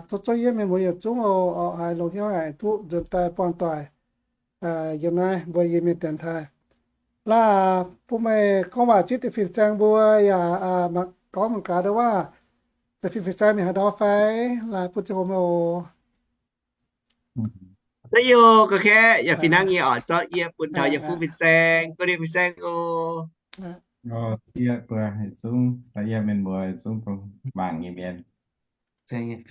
Tov zungv yie mienh muoz yietc zungv oc, haiz longx hnyouv haic, duqv nzuonx daaih buangh doic yiem naaiv mbuo Iu-Mienh dienx taaih. Laah, bun meih gorngv waac zipv deix fin-saeng mbuo yaac mangc gorngv mangc gaax ndau waac, deix fin-saeng mingh haaix ndau fai? Laah, bun ziangh hoc meih oc. Yie ga'kaeqv yaac fih hnangv nyei oc, zorqv yie bun taux yietc fuqv fin-saeng, ga'ndiev fin-saeng oc. Yie mbuo yietc zungv mangc nyei mienh. Yaac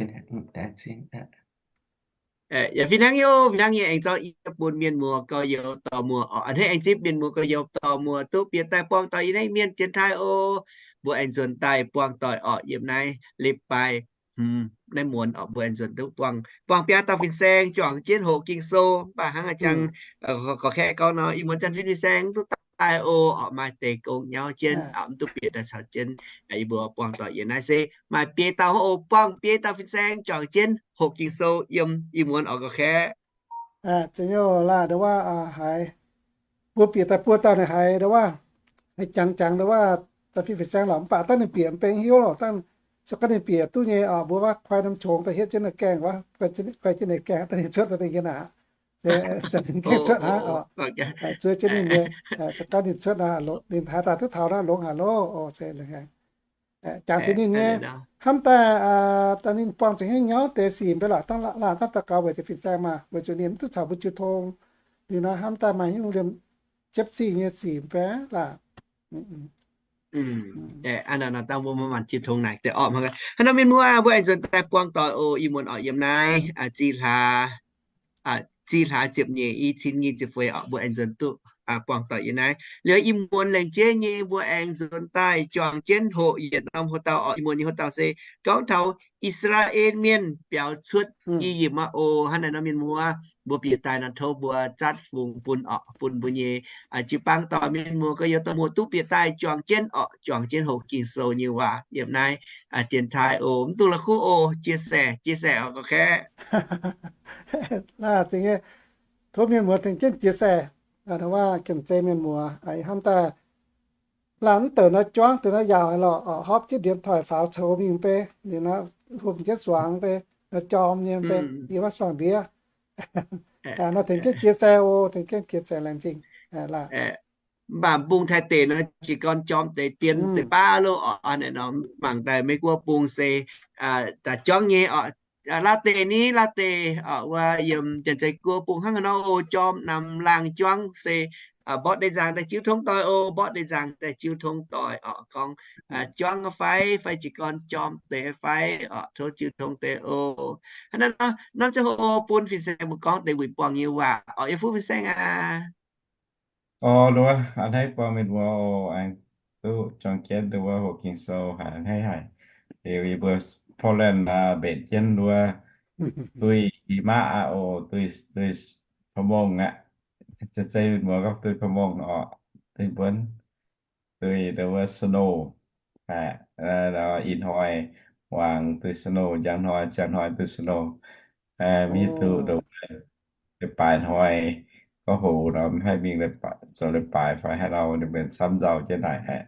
fih hnangv nyei oc, fih hnangv nyei aengx zorqv yie bun mienh muoz gorx-youz dorh muoz oc. A'hneiv aengx zipv mienh muoz gorx-youz dorh muoz duqv bieqc daaih buangh doic yiem naaiv mienh dienx taaih oc. Mbuo aengx nzuonx daaih buangh doic oc yiem naaiv leiz-baaix hmz naaiv muonz oc, mbuo aengx nzuonx duqv buangh, buangh biaa dauh fin-saeng juangc jienv hoqc Ging-Sou. Mv baac hnangv jangx gorqv-kaeqv gorngv nor, ih muonz zanc fin-saeng mv duqv daaih oc, maaih deix gong nyauv jienv, mv duqv bieqc daaih caux jienv. Yie mbuo buangh doic yiem naaiv se maaih biei dauh oc, buangh biei dauh fin-saeng juangc jienv hoqc Ging-Sou yiem ih muonz oc gorqv-kaeqv. Zeiz nyei laah, ndau waac haiz mbuo bieqc daaih buo dauh naaic haiz ndau waac, haiz jangx jangx ndau waac, da'fih fin-saeng lorqc, mv baac dangh ninh bieqc mv baac hiuv lorqc, dangh se gorngv ninh bieqc duqv nyei oc, mbuo waac kuaai norm qongx daaih hietv jienv naaiv gaengh wuov, kuaai jienv naaiv gaengh daaih ninh cuotv daaih ninh nyei naaic. Ninh cuotv hnangv oc. Zuov jienv ninh nyei, se gorngv ninh cuotv naaic, ninh haaix daaih duqv taux naaic longx haic loh oc. Jangx deix ninh nyei, hnamv daaih daaih ninh buangh zuqc hnyouv nyauv deix sic mv bei lorqc, dangh laanh daaih daux gaux weic deix fin-saeng maah, weic zuqc ninh mv duqv caux mbuo jiu tong. Liuz nor hnamv daaih maaih hnyouv liemh jiepv sic nyei sic mv bei laah. Hnangv nor mienh muoz, mbuo aengx nzuonx daaih buangh doic oc, ih muonz oc yiem naaiv zih hlaax ziepc nyeic, i cin nyic ziepc feix oc, mbuo aengx nzuonx duqv buangh doic yiem naaiv. Liuz ih muonz laengz jeiv nyei mbuo aengx nzuonx daaih juangc jienv hoqc yietc norm hoc-dauh oc. Ih muonz nyei hoc-dauh se gorngv taux I^saa^laa^en Mienh biaux cuotv I^yipv maah oc. Hnangv naaiv nor mienh muoz, mbuo bieqc daaih nor tov mbuo zatv fungx bun oc, bun mbuo nyei jiu-baang doic mienh muoz gorx-youz dorh muoz duqv bieqc daaih juangc jienv oc, juangc jienv hoqc Ging-Sou nyei waac yiem naaiv dienx taaih oc. Mv dungx la'kuqv oc, chia sẻ, chia sẻ oc gorqv-kaeqv. Tov mienh muoz tengx jienv chia sẻ, waac jienv zeiv mienh muoz hnamv daaih laanh mv douc nor juangv deix nor yaauc haic lorqc, hopv jienv điện thoại faaux coux mingh mv bei, ninh nor hopv jienv suangx mv bei, nor jorm nyei mv bei, yie maiv suangx ndiev. Nor tengx jienv chia sẻ oc, tengx jienv chia sẻ laengz zingh. Mv baac mbungh Taiv deic nor jiez gorn jorm deix dien deix baav loh oc. Mangc daaih Meiv Guoqv bung se daaih juangv nyei oc. Laauv deic ni, Laauv deic oc, wuov yiem Janx-Zei Guoqv bung hnangv haaix nor oc, jorm namx laangh juangv se mborqv deix nzaangc daaih jiu tong doic oc, mborqv deix nzaangc daaih jiu tong doic oc. Gorngv juangv fai, fai jiez gorn jorm deix fai oc, tov jiu tong deix oc. Hnangv naaiv nor, norm ziangh hoc bun fin-saeng mbuo gorngv deix wuic buangh nyei waac oc, yietc fuqv fin-saeng aac. Oc, nduov, a'hneiv buangh mienh muoz oc, aengx duqv juangc jienv nduov hoqc Ging-Sou haic, a'hneiv haic. Liuz yie mbuo Portland mbenc jienv nduov duih i maqv aqv oc, duih, duih ชั่วโมง aqv. Zeiz mienh muoz gorngv duih ชั่วโมง oc, duih mbuonv, duih nduov snow, ih hnoi muangx duih snow, njang hnoi, ziangh hnoi duih snow. Mv hiuv duqv nduov leiz-baaix hnoi gorngv hoc nor mv haih mingh zoux leiz-baaix fai haaix nor, ninh mbuo camv nzauh jienv naaic haic.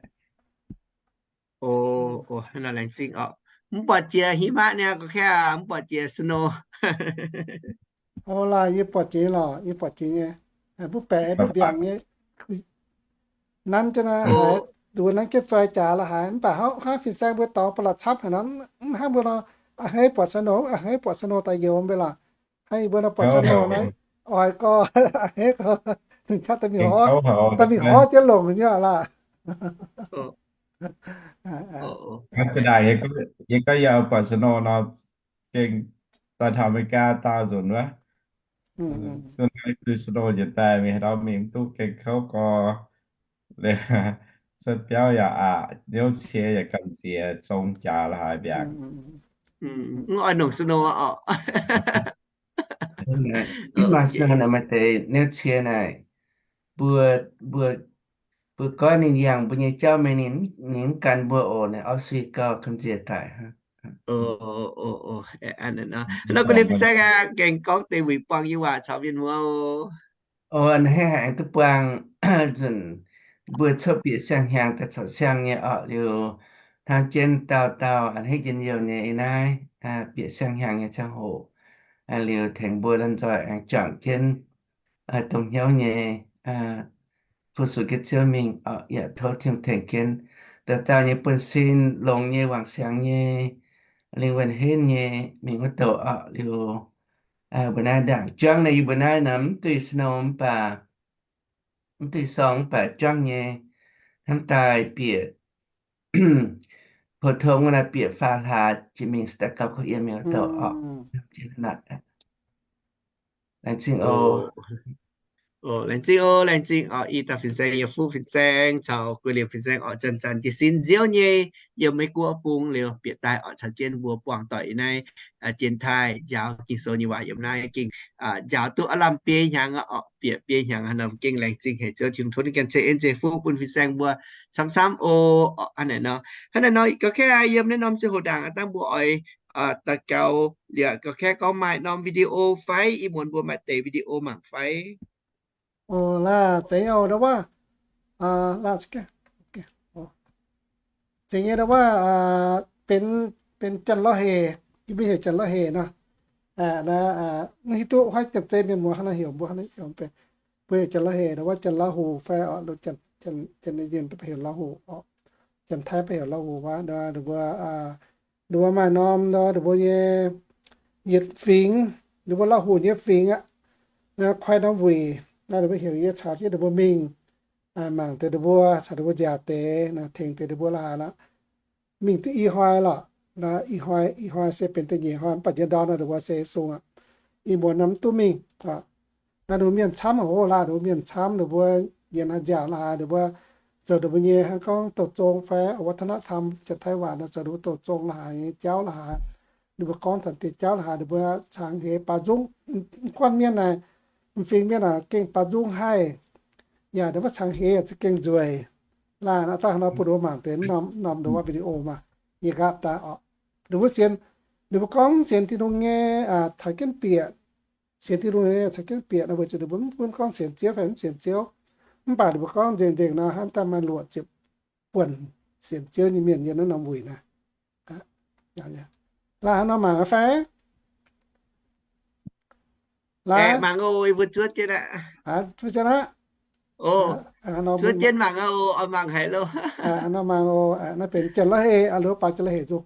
Oc, hnangv naaiv laengz zingh oc. Mv buatc jiex หิมะ niaa, gorqv-kaeqv, mv buatc jiex snow. Oc, laah, yie buatc jiex lorqc, yie buatc jiex nyei. Mv baeqc mv mbiaangc nyei. Nanv jienv naaiv haiz, nduov nanv jienv zoi jaax la'haaix, mv baac hnangv fin-saeng mbuo dorngx ba'laqc camv haic nor, mv hnangv mbuo nor, a'hneiv buatc snow, a'hneiv buatc snow daaih youz mv bei lorqc. Hnangv yie mbuo nor buatc snow nor, oix gorx, a'hneiv gorx, ninh kangv daaih mingh horv, daaih mingh horv jienv longc nyei laah. เสียดาย yie gorngv yie buatc snow nor, gengh daaih taux America daauh nzunc wuov, duqv duih snow njiec daaih mingh haaix ndau mingh mv duqv gengh kouv gorx. Cuotv biauv yaac aqc, niouv cie yaac gamh nziex, song jaax la'haaix mbiaangc. Mv oix nongc snow oc. Ih maaih snow naaic maaih deix niouv cie naaic, mbuo, mbuo, mbuo goiv ninh yangh mbuo nyei jauv mingh, ninh mv gan mbuo oc, ninh auv sui gauh gamh nziex daic. Nor ga'ndiev fin-saeng aac, gengh gorngv deix wuic buangh nyei waac caux mienh muoz oc. Oc, a'hneiv haic aengx duqv buangh nzunc mbuo cuotv bieqc siang-hnyangx daaih corc siang nyei orqc, liuz hnangv jienv dauh dauh a'hneiv njien-youh nyei ih naaiv. bieqc siang-hnyangx nyei ziangh hoc, liuz tengx mbuo lomh nzoih aengx juangc jienv dongh hnyouv nyei fu-sux jienv Ziouv mingh oc. Yaac tov Tin-Hungh tengx jienv dauh dauh nyei buonv-sin, longx nyei, wangc siangx nyei, lingh wuonh henv nyei mingh wuov douc oc. Liuz mbuo naaiv ndaangc juangv naaiv, yie mbuo naaiv nor mv duih snow mv baac, mv duih sorng mv baac juangv nyei, hnamv daaih bieqc, pou-tong wuov naaiv bieqc faam hlaax jiex mingh se daaih gauh kouv yiem mingh wuov douc oc. Laengz zingh oc. Laengz zingh oc, laengz zingh oc. Ih dauh fin-saeng yaac fuqv fin-saeng caux guei liemh fin-saeng oc, zanc-zanc jiez sin nziouv nyei yiem Meiv Guoqv bung liuz bieqc daaih oc, caux jienv mbuo buangh doic yiem naaiv dienx taaih njaaux Ging-Sou nyei waac yiem naaiv gengh njaaux duqv aav lamh biei hnyangx aqv oc, bieqc biei hnyangx haaix norm gengh laengz zingh haic Ziouv Tin-Hungh tov ninh ganh ceix en ceix fuqv bun fin-saeng mbuo camv-camv oc. Hnangv naaiv nor, hnangv naaiv nor, ga'kengx yiem naaiv norm ziangh hoc ndaangc aqv, dangh mbuo oix daux gaux liuz ga'kengx gorngv maaih norm video fai ih muonz mbuo maaih deix video mangc fai? Oc, laaix zeiz oc, ndau wuov, laaix zeiz nyei ndau wuov, benx, benx Janx-Lorh Hec, yie mbuo heuc Janx-Lorh Hec nor. Naaiv hiuv duqv huaav Janx-Zei mienh muoz hnangv nor heuc mbuo, hnangv nor heuc, mbuo heuc Janx-Lorh Hec ndau wuov, Janx-Lauh Hoc fai oc, Janx-Mienh mbuo heuc Lauh Hoc oc, Janx-Taiv mbuo heuc Lauh Hoc wuov, ninh mbuo, ninh mbuo maaih norm nor ninh mbuo nyei yietc fingx, ninh mbuo Lauh Hoc nyei fingx aqv, koi norm wuic, ninh mbuo heuc yie caux jienv ninh mbuo mingh mangc deix ninh mbuo caux ninh mbuo nziaauc deix, tengx deix ninh mbuo la'haaix nor. Mingh duqv i hnoi lorqc, i hnoi, i hnoi se benx da'nyeic hnoi mv baac njien-ndorm nor ninh mbuo se sung aqv. Ih muonz nor mv duqv mingh. Naaiv ninh mbuo mienh camv oc, laaix ninh mbuo mienh camv, ninh mbuo nyienx haaix nziaauc la'haaix, ninh mbuo zoux ninh mbuo nyei hnangv gorngv douh zong fai วัฒนธรรม Janx-Taiv waac nor zoux ninh mbuo douh zong la'haaix nyei jauv la'haaix, ninh mbuo gorngv zanc deix jauv la'haaix, ninh mbuo cangx heix baaux nzung. Guanh mienh naaic, m'fingx mienh naaic gengh baaux nzung haih, yaac ninh mbuo cangx heix yaac za'gengh nzueic. Laaix hnangv naaiv daaih nor bun ninh mbuo mangc deix norm, norm ndau wuov video maah, yie nqaapv daaih oc. Ninh mbuo sienx, ninh mbuo gorngv sienx Tin-Hungh nyei taux jienv bieqc, sienx Tin-Hungh nyei taux jienv bieqc nor, weic zuqc ninh mbuo mv gunv gorngv sienx Ziouv fai mv sienx Ziouv, mv baac ninh mbuo gorngv nzengc-nzengc nor, hnamv daaih maaih luoqc ziepc buonc sienx Ziouv nyei mienh yiem naaiv norm wuic naaiv. Laaix hnangv nor mangc fai? Laaix mangc oc, mbuo zuov jienv aqv. Zuov jienv aqv. Zuov jienv mangc oc, oix mangc haic loh. Hnangv nor mangc oc. Naaiv benx Janx-Lorh Hec, loz-baaix Janx-Lorh Hec nzung.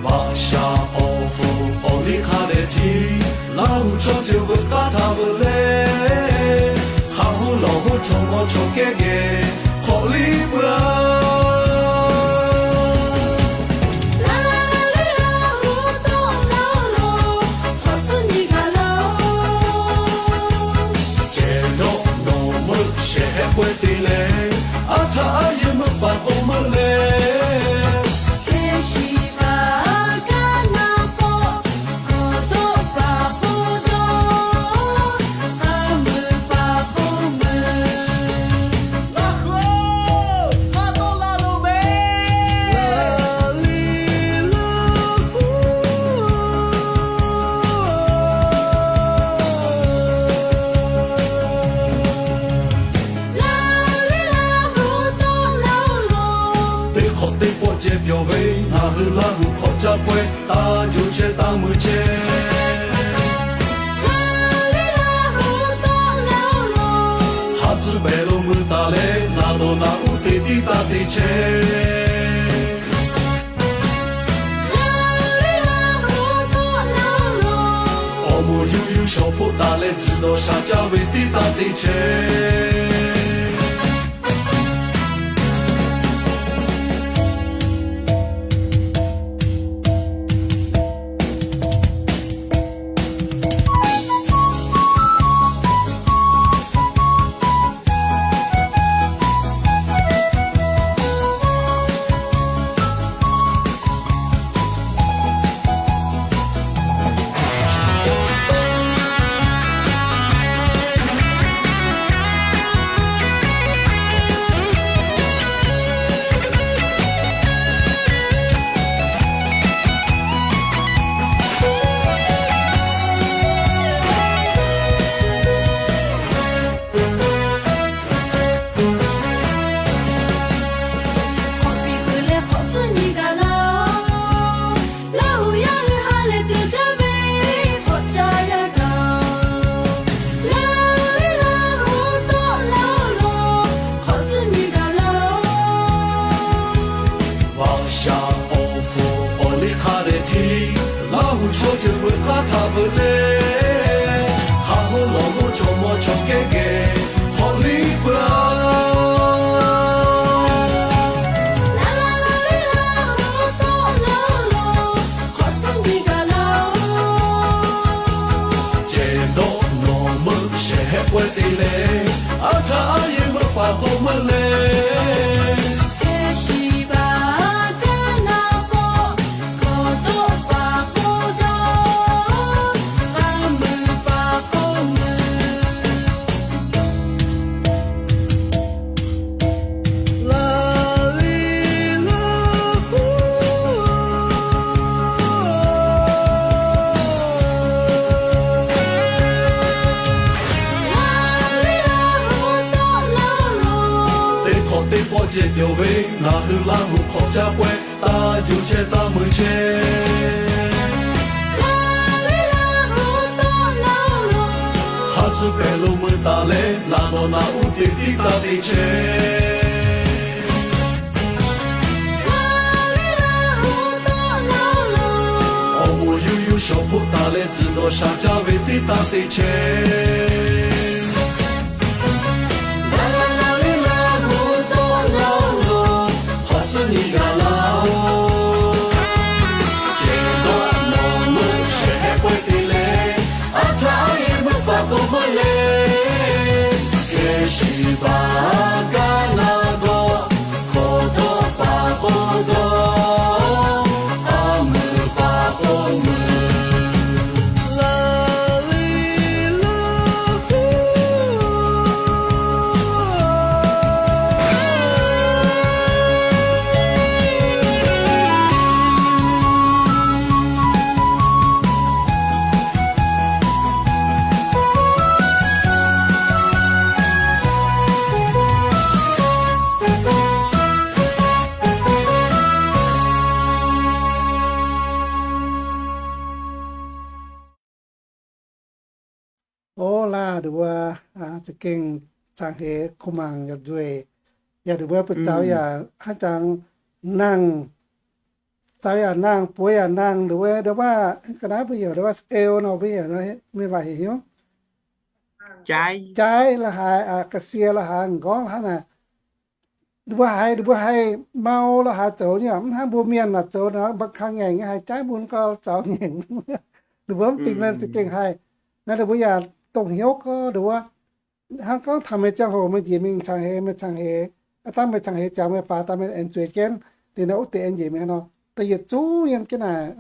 Waac shaa orv fuqv orv li kaav deix jiv, Lauv hungh corc ziouc mbuo gaav taux mbuo leiz. Kaav huv lorz huv corc mor corc geh geh, korv-liev mbuo. Janx-norm norm mbuo sienx haeqv bueix deix leiz, aav taux aav yiem mbuo baac gong mbuo leiz. Deix korqv deix buatc jiex biouc wei, naaic hui Lauv hungh korqv jaa bueix, daaih njoux qiex daaih mueic qiex. Haaix zuqc mbaeqc longc mueic daaih leiz, naaic longc naaic uv deix div daaih deix qiex. Shorqc poqv daaih laengz zingh ndorqc shaax jaa weic diqv daaih dingc qiex. Waac siangx oix fuqv oix liqv kaav deix tiqv, Laauv Hungh cou jiex mbuo gaav taux mbuo leiz. Kaav hmuv lorz hmuv cou mor cou gengh nqenc, horpc liqv buo Jiex ndortv nor meuv siec haeqv buo deix leiz, aav taux aav yiem mbuo faaux bou meuv leiz. Deix korqv deix borqv njiec njoux wei, naaic hnoi Laauv Hungh korqv jaa guai, daaih njoux qiex daaih mueiz qiex. Kaav zuqc baeqc lungh mueiz daaih leiz, naaic lorz naaic uv deix diqv daaih dingc qiex. Orv muoz-yungh yungh shorqc poqv daaih laengz zingh ndorqc shaax jaa weic diqv daaih dingc qiex. O laaih, nduov mbuo za'gengh cangx heix kuv mangc yaac nzueic, yaac nduov mbuo buoz-zaux yaac hnangv jangx nangh, zaux yaac nangh, buoz yaac nangh, nduov mbuo nduov waac ga'naaiv mbuo heuc nduov waac eel nor, mbuo heuc mienh waac heuc hnyouv, jaaiv la'haaix, ga'sie la'haaix, m'nqorngv hnangv naaic. Ninh mbuo haiz, ninh mbuo haih mau la'haaix zoux nyei, mv hnangv mbuo mienh naaic zoux naaic, mbuo kang ngaengc nyei haih jaaiv mun gau zaux ngaengc. Ninh mbuo mv bingx naaiv za'gengh haih. Naaiv ninh mbuo yaac dongh hnyouv gorngv ninh mbuo hnangv gorngv taux meih ziangh hoc meih njiec mingh cangx heix, meih cangx heix, aav dangh meih cangx heix jangx meih faaux daaih meih aengx zueiz jienv, liuz naaiv wuov deix aengx njiec mingh haaix nor, da'yietv zungv yiem jienv naaic,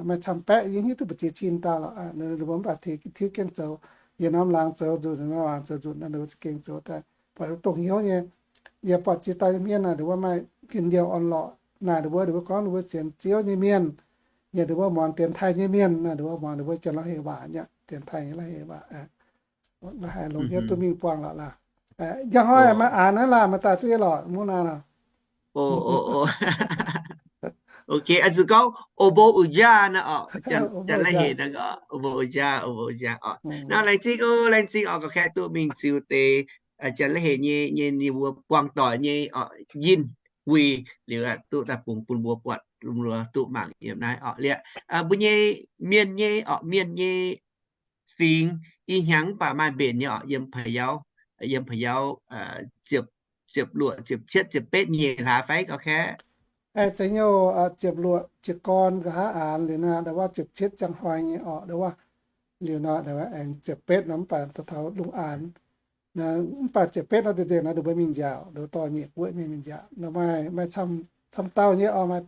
maaih camv-baeqv yie hiuv duqv mbu'ziex cin dauh lorqc. Ninh mbuo mv baac tengx tiuv jienv zoux, yiem norm laangz zoux nzunc, norm laangz zoux nzunc, naaiv ninh mbuo za'gengh zoux daaih buatc dongh hnyouv nyei. Yie buatc ziex dauh mienh naaic, ninh mbuo maaih njien-youh orn-lorqc naaic, ninh mbuo, ninh mbuo gorngv ninh mbuo sienx Ziouv nyei mienh, yaac ninh mbuo muangx dienx taaih nyei mienh naaic, ninh mbuo muangx ninh mbuo janx-lorqc heuc waac nyei, dienx taaih nyei la'heuc waac. La'haiz longx hnyouv duqv mingh buangh lorqc laah. Njang hnoi maaih aanx naaiv laah, maaih daaih duqv nyei lorqc, mungv naaiv lorqc. Ok, zuqc gorngv o mbo uc jaa naaiv orqc, janx la'heuc naaiv orqc, o mbo uc jaa, o mbo uc jaa orqc. Naaiv laengz zingh oc, laengz zingh orqc, gauh kaeqv duqv mingh ziux deix janx la'heuc nyei, nyei ninh mbuo buangh doic nyei orqc, yinh huih liuz duqv daaih bungx bun mbuo buatc, mbuo duqv mangc yiem naaiv orqc liuz. Mbuo nyei mienh nyei orqc, mienh nyei fingx, i hnyangx mv baac maaih mbenc nyei orqc, yiem Pa'yauv, yiem Pa'yauv ziepc, ziepc luoqc, ziepc cietv, ziepc betv nyeic hlaax fai gauh kaeqv. Aengx zeiz nyouh ziepc luoqc jiez gorn nqa'haav aanx liuz nor, ndau wuov ziepc cietv ziangh hnoi nyei orqc, ndau wuov liuz nor, ndau wuov aengx ziepc betv nor mv baac taux lungh aanx. Mv baac ziepc betv nor deix deix nor, ndau wuov mingh nziaauc, ndau dorh nyeic guoqv mienh mingh nziaauc nor, maaih, maaih camv dauh nyei orqc,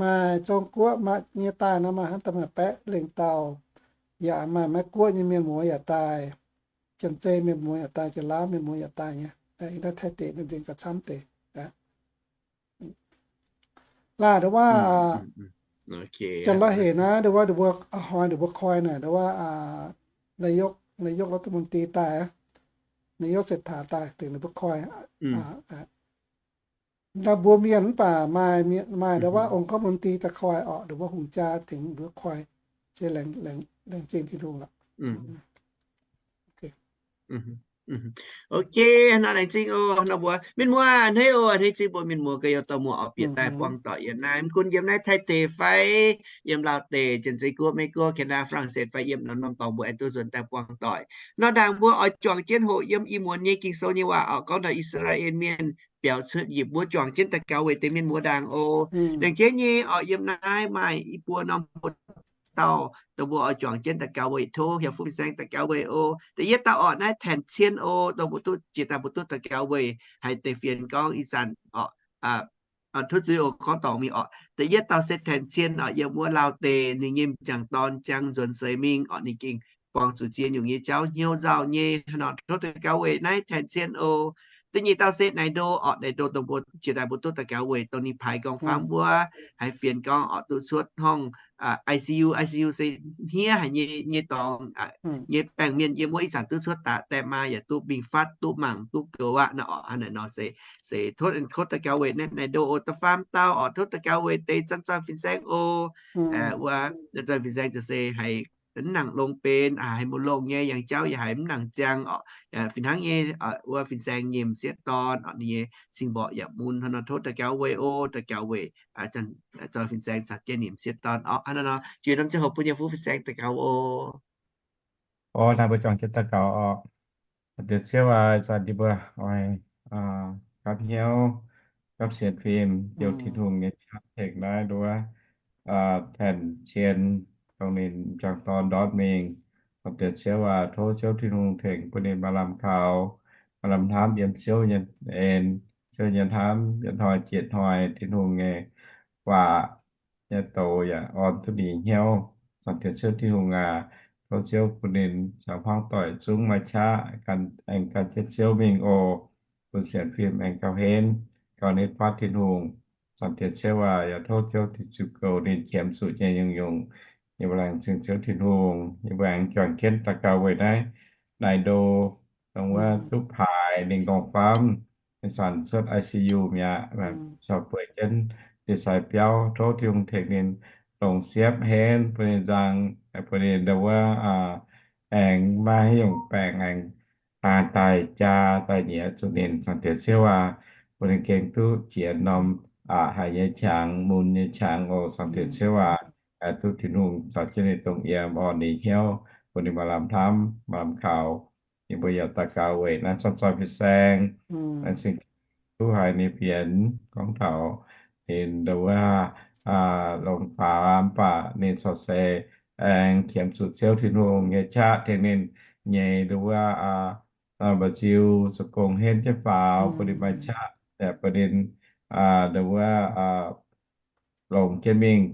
maaih Zong-Guoqv maaih nyei daaih nor, maaih hnangv daaih maaih baeqv lengh dauh, yaac maaih Meiv-Guoqv nyei mienh muoz yaac daaih, Janx-Zei mienh muoz yaac daaih, Janx-Laauv mienh muoz yaac daaih nyei. Ih ndau Taiv deic ninh nzengc gauh camv deix. Laaih ndau wuov, janx-la'hec naaiv ndau wuov, ndau wuov a'hnoi ndau wuov koi naaic ndau wuov, นายก นายกรัฐมนตรี daaih, นายก เศรษฐา daaih tengx ninh mbuo koi. Ndau mbuo mienh mv baac maaih, maaih ndau wuov องคมนตรี daaih koi orqc, ndau wuov hungh jaa tengx mbuo koi, se laengz zingh Tin-Hungh lorqc. Ok, nor laengz zingh oc, nor mbuo mienh muoz a'hneiv oc, a'hneiv zingh mbuo mienh muoz ga'youv dorh muoz orqc bieqc daaih buangh doic yiem naaiv, mv gunv yiem naaiv Taiv deic fai yiem Laauv deic, Janx-Zei Guoqv, Meiv-Guoqv, Canada, France fai yiem norm-norm dorngx mbuo aengx duqv nzuonx daaih buangh doic. Nor ndaangc mbuo oix juangc jienv hoqc yiem ih muonz nyei Ging-Sou nyei waac orqc, gorngv taux I^saa^laa^en Mienh biaux cuotv nyei, mbuo juangc jienv daux gaux weic deix mienh muoz ndaangc oc. Laengz jienv nyei orqc, yiem naaiv maaih i buo norm mbuo dauh dongh mbuo oix juangc jienv daux gaux weic, tov hiav fuqv fin-saeng daux gaux weic oc. Da'yietv dauh orqc, naaiv Taenx Cien oc, dongh mbuo duqv jiex daaih mbuo duqv daux gaux weic haiz deix fienx gorngv ih zanc orqc, tov zuiz oc, gorngv dorngc mingh orqc. Da'yietv dauh se Taenx Cien orqc, yiem wuov Laauv deic, ninh nyei m'jangc dorn Ziangh Nzuonx Seix Mingh orqc, ninh gengh buangh zuqc ziex nyungc nyei jauv hnyouv nzauh nyei nor, tov daux gaux weic naaiv Taenx Cien oc. Da'nyeic dauh se Naaic Ndo orqc, Naaic Ndo dongh mbuo jiex daaih mbuo duqv daux gaux weic dongh ninh paaix gong famv wuov haiz fienx gorngv orqc duqv cuotv horngh I C U, I C U se hniev haic nyei, nyei dorngx, nyei baengc mienh yiem wuov ih zanc duqv cuotv daaih, daaih maa yaac duqv mingh fatv, duqv mangc, duqv goux aqv nor orqc. Hnangv naaic nor se, se tov, tov daux gaux weic naaiv Naaic Ndo oc. Da'faam dauh orqc, tov daux gaux weic deix zanc-zanc fin-saeng oc. Wuov zanc-zanc fin-saeng ziouc se haiz mv nangc longx benx, haiz mbu'longh nyei, yangh jauv yaac haiz mv nangc ziangh orqc. Fih hnangv nyei, wuov fin-saeng nyei m'sieqv dorn orqc, ninh nyei cing-mborqc yaac mun. Hnangv nor tov daux gaux weic oc, daux gaux weic zanc-zanc fin-saeng caux jienv ninh m'sieqv dorn orqc. Hnangv nor nor, jiex norm ziangh hoc bun yie fuqv fin-saeng daux gaux oc. Orqc, naaiv mbuo juangc jienv daux gaux orqc. Diex Ziouv aac, zanc yie mbuo oix gapv hnyouv, gapv sienx fim, ziouc Tin-Hungh nyei qaqv tengx naaiv nduov Taenx Cien, dongh ninh m'jangc dorn ndortv mingh. Diex Ziouv aac, tov Ziouv Tin-Hungh tengx bun ninh maaih lamh kaux, maaih lamh hnamv yiem Ziouv nyei en, Ziouv nyei hnamv yietc hnoi jiex hnoi, Tin-Hungh nyei waac nyei douz yaac orn duqv ninh hnyouv. Zanc Diex Ziouv Tin-Hungh aac, tov Ziouv bun ninh caux hmuangv doic zungv maaih qaqv aengx gan jienv Ziouv mingh oc. Bun sienx fim aengx gauh henv, gauh nitv fatv Tin-Hungh. Zanc Diex Ziouv aac, yaac tov Ziouv Tin-Hungh goux ninh qiemx zuqc nyei nyungc-nyungc. Yie mbuo laengz zingh Ziouv Tin-Hungh, yie mbuo aengx juangc jienv daux gaux weic naaiv Naaic Ndo, dongh wuov duqv paaix ninh dongh famv, ih zanc cuotv I C U mi'aqv, corc bueix jienv ndie-sai biauv. Tov Tin-Hungh tengx ninh longc siepv henv bun ninh nzang, bun ninh ndau wuov aengx maiv haaix nyungc baengc aengx daaih jaa daaih nyiex zuqc ninh. Zanc Diex Ziouv aac, bun ninh gengh duqv jiex norm aqc haic nyei qangx, mun nyei qangx oc. Zanc Diex Ziouv aac, duqv Tin-Hungh caux jienv ninh dongh yiem orn ninh hnyouv, bun ninh maaih lamh hnamv maaih lamh kaux. Yie mbuo yaac daux gaux weic naaiv zorng-zoih fin-saeng, naaiv cing duqv haiz ninh fienx gorngv taux ninh ndau wuov longc faaux mv baac ninh corc se aengx qiemx zuqc Ziouv Tin-Hungh nyei qaqv tengx ninh nyei ndau wuov mba'nziu zoux gong henv jienv faaux bun ninh maaih qaqv, bun ninh ndau wuov longc jienv mingh,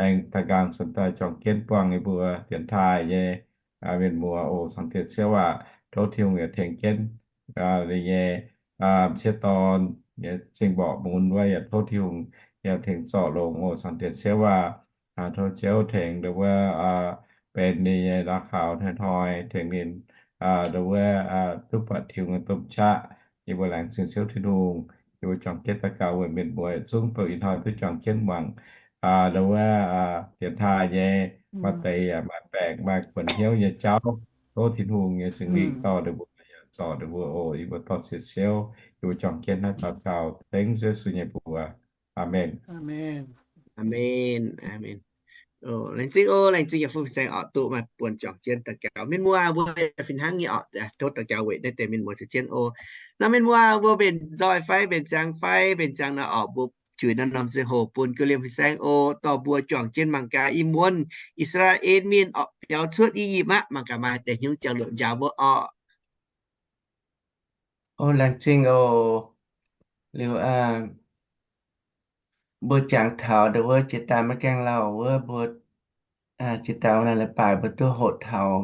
aengx daaih nqaang cuotv daaih juangc jienv buangh yie mbuo dienx taaih nyei mienh muoz oc. Zanc Diex Ziouv aac, tov Tin-Hungh yaac tengx jienv ninh nyei m'sieqv dorn nyei cing-mborqc mun wuov, yaac tov Tin-Hungh yaac tengx zorc longx oc. Zanc Diex Ziouv aac, tov Ziouv tengx ndau wuov benx ninh nyei la'maah kaux hnoi-hnoi, tengx ninh ndau wuov duqv buatc Tin-Hungh nyei domh qaqv. Yie mbuo laengz zingh Ziouv Tin-Hungh. Yie mbuo juangc jienv daux gaux weic mienh muoz zungv bouh ih hnoi duqv juangc jienv muangx ndau wuov dienx taaih nyei, maaih deix yaac maaih baengc maaih kuonx hnyouv nyei jauv. Tov Tin-Hungh nyei Singx Lingh dorh ninh mbuo, yaac zorc ninh mbuo oc. Yie mbuo dorh sienx Ziouv, yie mbuo juangc jienv naaiv daux gaux dengv Yesu nyei mbuox. Aamen. Aamen. Aamen. Laengz zingh oc, laengz zingh yietc fungx saeng oc, duqv maaih buonc juangc jienv daux gaux. Mienh muoz mbuo fih hnangv nyei oc, tov daux gaux weic naaiv deix mienh muoz caux jienv oc. Nor mienh muoz mbuo mbenc nzoih fai mbenc ziangx fai mbenc ziangx nor oc, mbuo juix naaiv norm ziangh hoc bun ga'liemh fih saeng oc, dorh mbuo juangc jienv mangc gaax ih muonz I^saa^laa^en Mienh orqc biaux cuotv I^yipv aqv, mangc gaax maaih deix hnyouv jauv-louc njaaux mbuo orqc. O, laengz zingh oc. Liuz, mbuo jangx taux ndongc wuov jiex daaih maiv gaengh lauh wuov, mbuo jiex daaih naaiv leiz-baaix mbuo duqv hoqc taux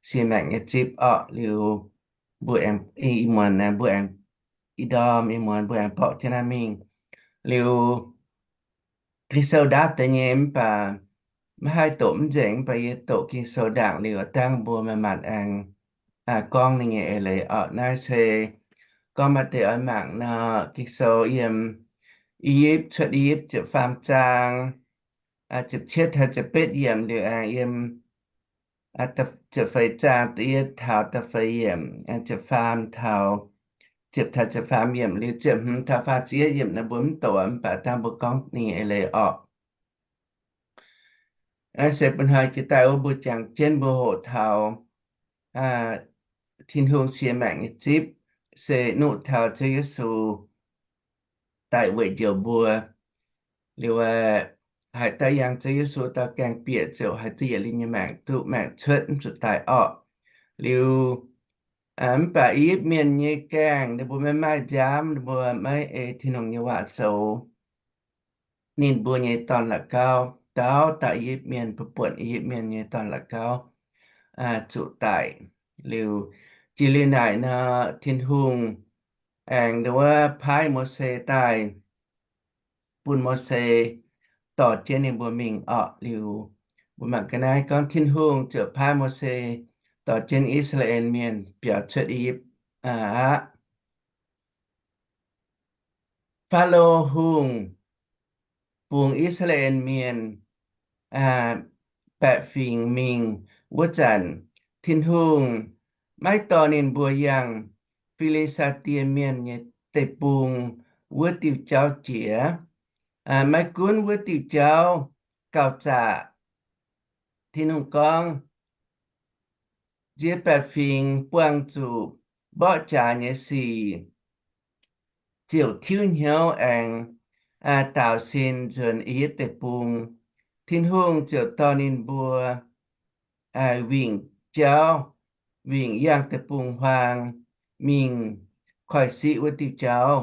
sie maengc nyei zipv orqc. Liuz mbuo aengx ih muonz aengx mbuo aengx ih ndorm ih muonz mbuo aengx borqv jienv naaiv mingh. Liuz Ging-Sou ndaauv deix nyei mv baac maiv haih doqc mv nzengc, mv baac yie doqc Ging-Sou ndaangc liuz dangh mbuo maaih maanc aengx gorngv ninh nyei eix leiz orqc. Naaiv se gorngv maaih deix oix mangc nor, Ging-Sou yiem I^yipv, Cuotv I^yipv ziepc faam zaang, ziepc cietv taux ziepc betv yiemc, liuz aengx yiem ziepc feix zaang da'yietv taux da'feix yiemc, ziepc faam taux, ziepc taux ziepc faam yiemc, liuz ziepc hmz taux faah ziepc yietv yiemc nor mbuo mv doqc, mv baac dangh mbuo gorngv ninh nyei eix leiz orqc. Naaiv se bun hnoi jiex daaih wuov mbuo jangx jienv mbuo hoqc taux Tin-Hungh sie maengc nyei zipv se nuqv taux Ziouv Yesu daic weic njoux mbuo. Liuz haaix dauh yangh Ziouv Yesu, dauh gaengh bieqc ziouc haih duqv yietc liuz nyei maengc, duqv maengc cuotv mv zuqc daic orqc. Liuz mv baac I^yipv Mienh nyei gaengh ninh mbuo maiv maaih nziaamv, ninh mbuo maiv ei Tin-Hungh nyei waac zoux. Ninh mbuo nyei dorn-la'gauv, dauh dauh I^yipv Mienh, buonv-buonc I^yipv Mienh nyei dorn-la'gauv zuqc daic. Liuz jiex liuz naaic nor, Tin-Hungh aengx ndongc wuov paaiv Mose daaih bun Mose dorh jienv ninh mbuo mingh orqc. Liuz mbuo mangc ga'naaiv gorngv Tin-Hungh ziouc paaiv Mose dorh jienv I^saa^laa^en Mienh biaux cuotv I^yipv aqv. Faalo Hungh bungx I^saa^laa^en Mienh baeqc fingx mingh wuov zanc, Tin-Hungh maiv dorh ninh mbuo yangh Fi^li^saa^die Mienh nyei deic-bung wuov diuh jauv jiex. Maiv gunv wuov diuh jauv gauh zaqc, Tin-Hungh gorngv, nziex baeqc fingx buangh zuqc mborqv jaax nyei sic, ziouc tiuv hnyouv aengx daaux sin nzuonx I^yipv Deic-Bung. Tin-Hungh ziouc dorh ninh mbuo wingc jauv, wingc yangh deic-bung-huaang mingh koiv-siqv wuov diuh jauv.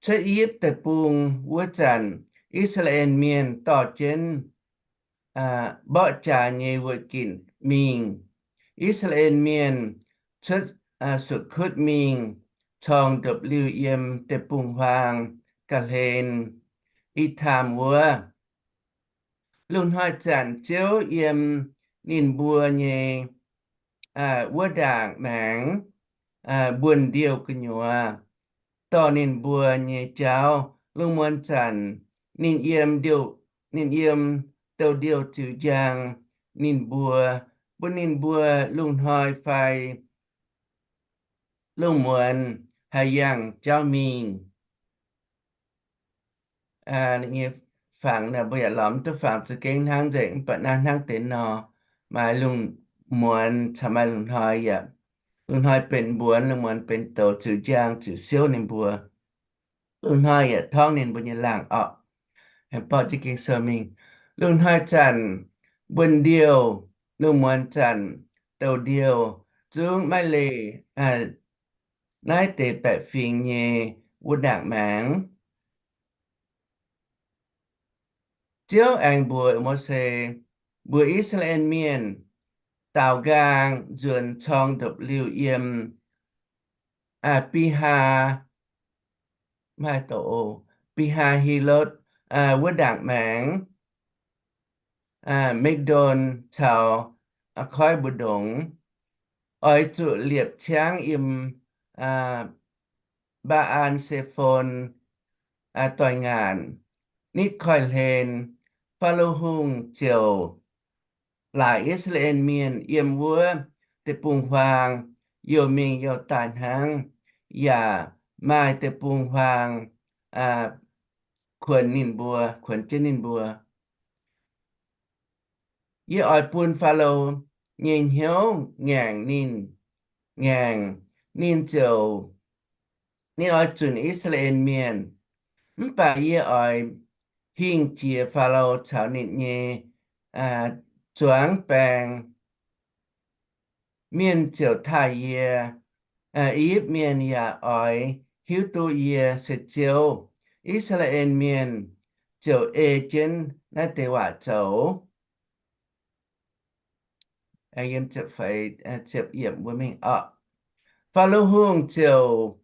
Cuotv I^yipv Deic-Bung wuov zanc, I^saa^laa^en Mienh dorh jienv mborqv jaax nyei wuoqc ginc mingh. I^saa^laa^en Mienh cuotv Sukotv mingh corng ndopv-liuh yiem deic-bung-huaang ga'hlen Etamh wuov. Lungh hnoi zanc Ziouv yiem ninh mbuo nyei wuov ndaangc maengx mbuonx ndiouh gu'nyuoz dorh ninh mbuo nyei jauv. Lungh muonz zanc ninh yiem, ninh yiem douh ndiouh ziux njang ninh mbuo, bun ninh mbuo lungh hnoi fai lungh muonz haih yangh jauv mingh. Nyei fangx naaic mbuo yaac lorz mv duqv fangx za'gengh hnangv nzengc, mv baac naaiv hnangv deix nor, maaih lungh muonz caux maaih lungh hnoi yaac, lungh hnoi benx mbuonx, lungh muonz benx douz ziux njang ziux siouv ninh mbuo. Lungh hnoi yaac torngv ninh mbuo nyei laangh orqc. Aengx borqv jienv Ging-Sou mingh. Lungh hnoi zanc mbuonx ndiouh, lungh muonz zanc douh ndiouh, zungv maiv leih naaiv deix baeqc fingx nyei wuov ndaangc maengx. Ziouv aengx mbuox Mose, mbuox I^saa^laa^en Mienh, daaux nqaang nzuonx corng ndopv-liuh yiem Aa, Bihaa, maiv haih doqc oc, Bihaa-Hilotv wuov ndaangc maengx, Mekv^ndon caux Koiv mbu'ndongx, oix zuqc liepc ciangv yiem Mbaa^an Se^fon doix-ngaanc. Nitv koiv-hlen, Faalo Hungh ziouc laaic I^saa^laa^en Mienh yiem wuov deic-bung-huaang youh mingh youh daaih hnangv, yaac maaih deic-bung-huaang kuonx ninh mbuo, kuonx jienv ninh mbuo. Yie oix bun Faalo nyei hnyouv ngaengc ninh, ngaengc ninh ziouc, ninh oix zunc I^saa^laa^en Mienh. Mv baac yie oix hingh jiex Faalo caux ninh nyei zuangx baeng. Mienh ziouc taaih yie. I^yipv Mienh yaac oix hiuv duqv yie se Ziouv. I^saa^laa^en Mienh ziouc ei jienv naaiv deix waac zoux. Faalo Hungh ziouc,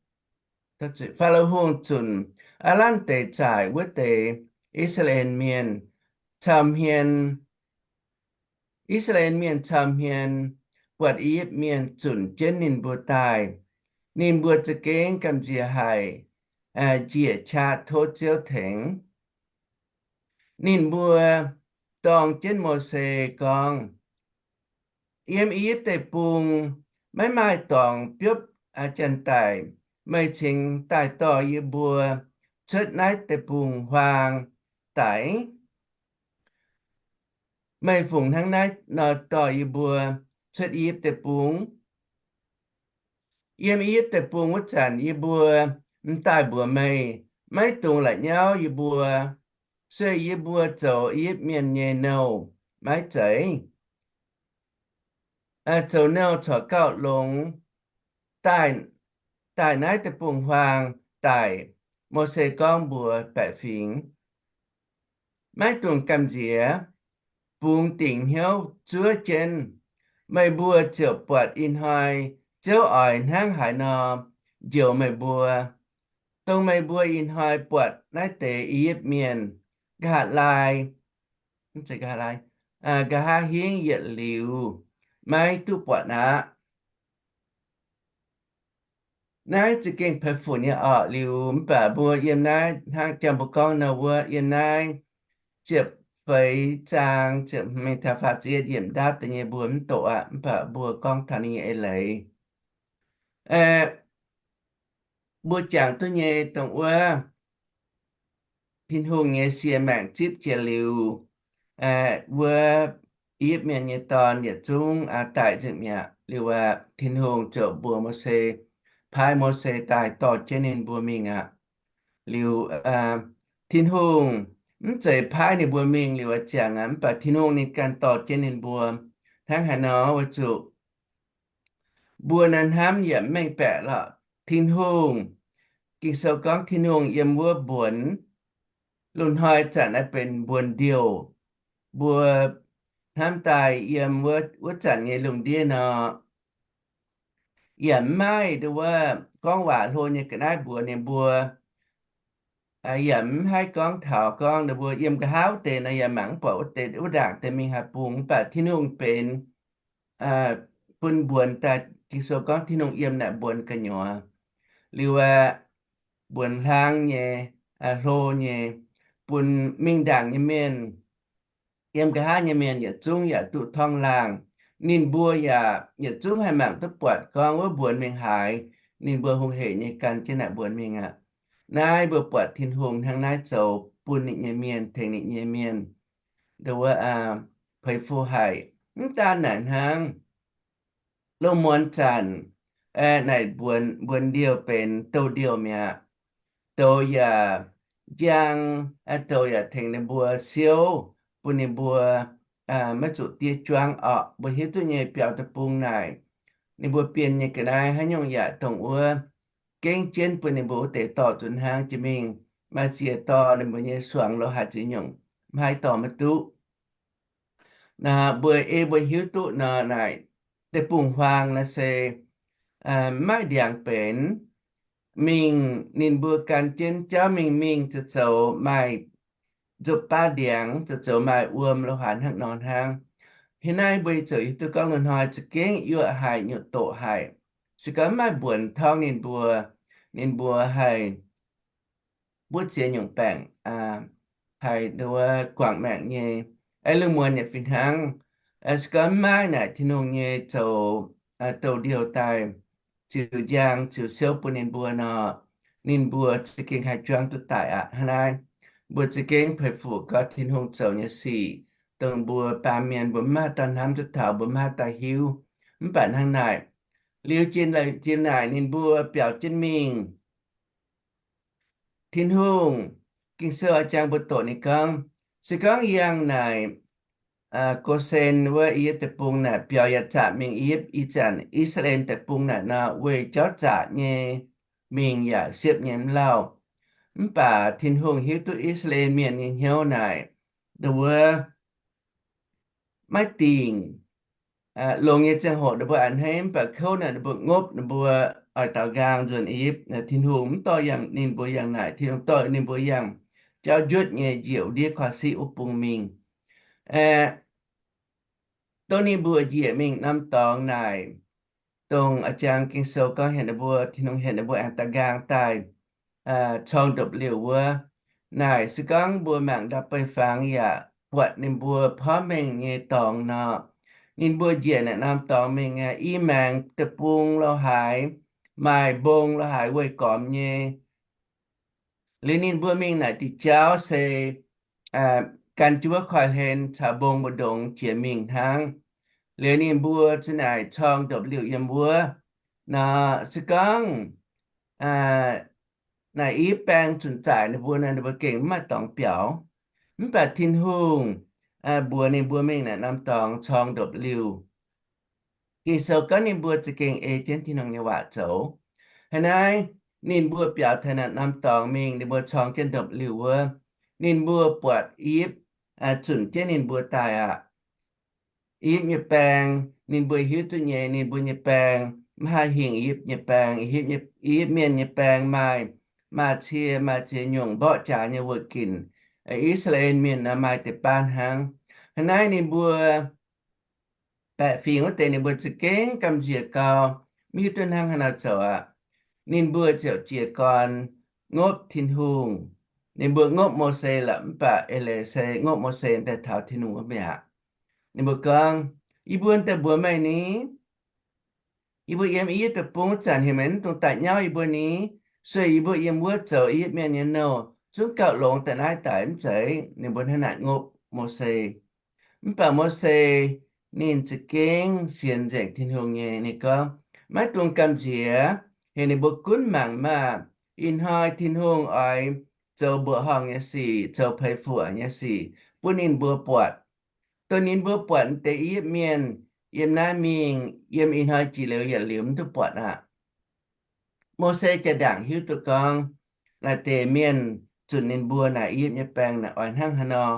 Faalo Hungh zunc aav lanv deix zaaic wuov deix I^saa^laa^en Mienh cau hmien I^saa^laa^en Mienh cau hmien buatc I^yipv Mienh zunc jienv ninh mbuo daaih, ninh mbuo za'gengh gamh nziex haic, njiec qaqv tov Ziouv tengx. Ninh mbuo dorng jienv Mose gorngv, Yiem I^yipv Deic-Bung maiv maaih dorngx biopv janx-daic. Meih cingx daaih dorh yie mbuo cuotv naaiv deic-bung-huaang daic. Meih fungc hnangv naaiv nor dorh yie mbuo cuotv I^yipv Deic-Bung? Yiem I^yipv Deic-Bung wuov zanc yie mbuo m'daaih mbuox meih, maiv dungx la'nyauv yie mbuo. Sueih yie mbuo zoux I^yipv Mienh nyei nouh maiv zeiz? Zoux nouh corc gauh longx. Daaih naaiv deic-bung-huaang daic. Mose gorngv mbuox baeqc fingx, Maiv dungx gamh nziex. Bungx dingc hnyouv zuov jienv, meih mbuo ziouc buatc ih hnoi Ziouv oix hnangv haaix nor njoux meih mbuo, dongh meih mbuo ih hnoi buatc naaiv deix I^yipv Mienh. Nqa'haav lai, nqa'haav hingv yietc liuz maiv duqv buatc aqv. Naaiv za'gengh peix func nyei orqc. Liuz mv baac mbuo yiem naaiv hnangv jang mbuo gorngv nor wuov, yiem naaiv ziepc feix zaang, ziepc hmz mingh taux faah ziepc yietv yiemc ndaauv deix nyei mbuo mv doqc aqv. Mv baac mbuo gorngv taux ninh nyei eix leiz, mbuo jangx duqv nyei dongh wuov Tin-Hungh nyei sie maengc zipv jiex liuz, wuov I^yipv Mienh nyei dorn yietc zungv daic nzengc mi'aqv. Liuz aqv, Tin-Hungh ziouc mbuox Mose, paaiv Mose daaih dorh jienv ninh mbuo mingh aqv. Liuz Tin-Hungh mv zeiz paaiv ninh mbuo mingh liuz aqv ziangx aqv, mv baac Tin-Hungh ninh ganh dorh jienv ninh mbuo. Hnangv haaix nor? Weic zuqc mbuo naaiv hnamv yaac mv mengh baeqc lorqc. Tin-Hungh, Ging-Sou gorngv Tin-Hungh yiem wuov mbuonx. Lungh hnoi zanc naaiv benx mbuonx ndiouh. Mbuo hnamv daaih yiem wuov zanc nyei lungh ndiev nor, yaac mv maaih nduov gorngv waac hlo nyei ga'naaiv mbuox ninh mbuo. Yaac mv haih gorngv taux gorngv ninh mbuo yiem nqa'haav wuov deix nor yaac mangc mv buatc wuov deix wuov ndaangc deix mingh haaix bung. Mv baac Tin-Hungh benx bun mbuonx daaih. Ging-Sou gorngv Tin-Hungh yiem naaic mbuonx gu'nyuoz. Liuz aqv, mbuonx hlang nyei, hlo nyei, bun mingh ndaangc nyei mienh, yiem nqa'haav nyei mienh yietc zungv yaac duqv torngv laangh. Ninh mbuo yaac yietc zungv haih mangc duqv buatc gorngv wuov mbuonx mingh haaix, ninh mbuo hungh hec nyei gan jienv naaic mbuonx mingh aqv. Naaiv mbuo buatc Tin-Hungh hnangv naaiv zoux bun ninh nyei mienh, tengx ninh nyei mienh, nduov, peix fu haic. Mv daan naaic hnangv, loz-muonz zanc naaic mbuonx ndiouh benx douz-ndiouh mi'aqv. Douz yaac njang, douz yaac tengx ninh mbuo siouv, bun ninh mbuo maiv zuqc diev juangv orqc. Mbuo hiuv duqv nyei biaux deic-bung naaic, ninh mbuo bienh nyei ga'naaiv haaix nyungc yaac dongh wuov gengh jienv bun ninh mbuo wuov deix dorh zuqc hnangv jiex mingh. Maaih ziex dorh ninh mbuo nyei suangx lo haaix ziex nyungc, mv haih dorh maiv duqv. Naaic mbuo ei mbuo hiuv duqv nor, naaic deic-bung-huaang naaiv se maiv ndiangx benx. Mingh ninh mbuo gan jienv jauv mingh, mingh zoux zoux maaih nzopv baav ndiangx, zoux zoux maaih wuom lo haaix hnangv nor hnangv. Hnangv naaiv mbuo ziouc hiuv duqv gorngv lungh hnoi za'gengh yuoqc haic, nyutc doqc haic. Se gorngv maiv maaih mbuonx torngv ninh mbuo, ninh mbuo haih mbuov ziex nyungc baengc, haih nduov guangc maengc nyei. Ei lungh muonz yaac fih hnangv. Se gorngv maiv maaih naaic Tin-Hungh nyei zoux douz-ndiouh daaih ziux njang ziux siouv bun ninh mbuo nor, ninh mbuo za'gengh haih juangv duqv daic aqv. Hnangv naaiv, mbuo za'gengh peix fuc gau Tin-Hungh zoux nyei sic, dongh mbuo baamh mienh mbuo maiv maaih dauh hnamv duqv taux, mbuo maiv maaih dauh hiuv. Mv baac hnangv naaic, liuz jiex naaic ninh mbuo biaux jienv mingh. Tin-Hungh, Ging-Sou jangx mbuo doqc ninh gorngv, se gorngv yangh naaic Go^sen wuov I^yipv Deic-Bung naaic biaux yaac zaqc mingh I^yipv, ih zanc I^saa^laa^en Deic-Bung naaic nor, weic jauv zaqc nyei mingh yaac siepv nyei mv lauh. Mv baac Tin-Hungh hiuv duqv I^saa^laa^en Mienh nyei hnyouv naaic, nduov maiv dingc. Longx nyei ziangh hoc ninh mbuo a'hneiv, mv baac kouv naaic ninh mbuo ngopv, ninh mbuo oix daaux nqaang nzuonx I^yipv. Tin-Hungh mv dorh ninh mbuo yangh naaic, Tin-Hungh dorh ninh mbuo yangh jauv njuotv nyei njiec ndiev korv-siqv wuov bung mingh. Dongh ninh mbuo njiec mingh norm dorngx naaic, dongh a'jang Ging-Sou gorngv heuc ninh mbuo, Tin-Hungh heuc ninh mbuo aengx daaux nqaang daaih corng ndopv-liuh wuov naaic, se gorngv mbuo mangc ndau-beih fangx yaac buatc ninh mbuo porv mengh nyei dorngx nor, ninh mbuo njiec naaic norm dorngx mingh, i maengx deic-bung lo haaix, maaih mbong lo haaix weih gormx nyei. Liuz ninh mbuo mingh naaic diuh jauv se gan jienv wuov koiv-hlen caux mbong mbu'ndongx jiex mingh hnangv. Liuz ninh mbuo za'naaic corng ndopv-liuh yiem wuov nor, se gorngv naaic I^yipv Baeng zunc zaaic ninh mbuo nor, ninh mbuo gengh mv maaih dorngx biaux. Mv baac Tin-Hungh mbuox ninh mbuo mingh naaic norm dorngx corng ndopv-liuh. Ging-Sou gorngv ninh mbuo za'gengh ei jienv Tin-Hungh nyei waac zoux. Hnangv naaiv, ninh mbuo biaux taux naaic norm dorngx mingh, ninh mbuo corng jienv ndopv-liuh wuov, ninh mbuo buatc I^yipv zunc jienv ninh mbuo daaih aqv. I^yipv nyei baeng, ninh mbuo hiuv duqv nyei, ninh mbuo nyei baeng maiv haih hingh I^yipv nyei baeng. I^yipv Mienh nyei baeng maaih, maaih cie, maaih ziex nyungc mborqv jaax nyei wuoqc ginc. I^saa^laa^en Mienh nor maaih deix baav hnangv. Hnangv naaiv ninh mbuo baeqc fingx wuov deix ninh mbuo za'gengh gamh nziex gau, mv hiuv duqv hnangv haaix nor zoux aqv. Ninh mbuo ziouc jiez gorn ngopv Tin-Hungh. Ninh mbuo ngopv Mose lorqc, mv baac eix leiz se ngopv Mose daaih taux Tin-Hungh wuov mi'aqv. Ninh mbuo gorngv, Yie mbuo daaih mbuox meih ni, yie mbuo yiem I^yipv Deic-Bung wuov zanc heuc meih mv dungx daaih nyauv yie mbuo ni. Sueih yie mbuo yiem wuov zoux I^yipv Mienh nyei nouh, zungv gauh longx daaih naaiv daic mv zeiz? Ninh mbuo hnangv naaic ngopv Mose. Mv baac Mose ninh za'gengh sienx nzengc Tin-Hungh nyei. Ninh gorngv, Maiv dungx gamh nziex. Heuc ninh mbuo gunv mangc maah! Ih hnoi Tin-Hungh oix zoux mbuoqc horngh nyei sic, zoux peix fuc nyei sic bun ninh mbuo buatc. Dongh ninh mbuo buatc deix I^yipv Mienh yiem naaiv mingh, yiem ih hnoi jiex liuz yietc liuz mv duqv buatc aqv. Mose jaa-ndaangc hiuv duqv gorngv naaiv deix mienh zunc ninh mbuo naaic I^yipv nyei baeng naaic oix hnangv haaix nor,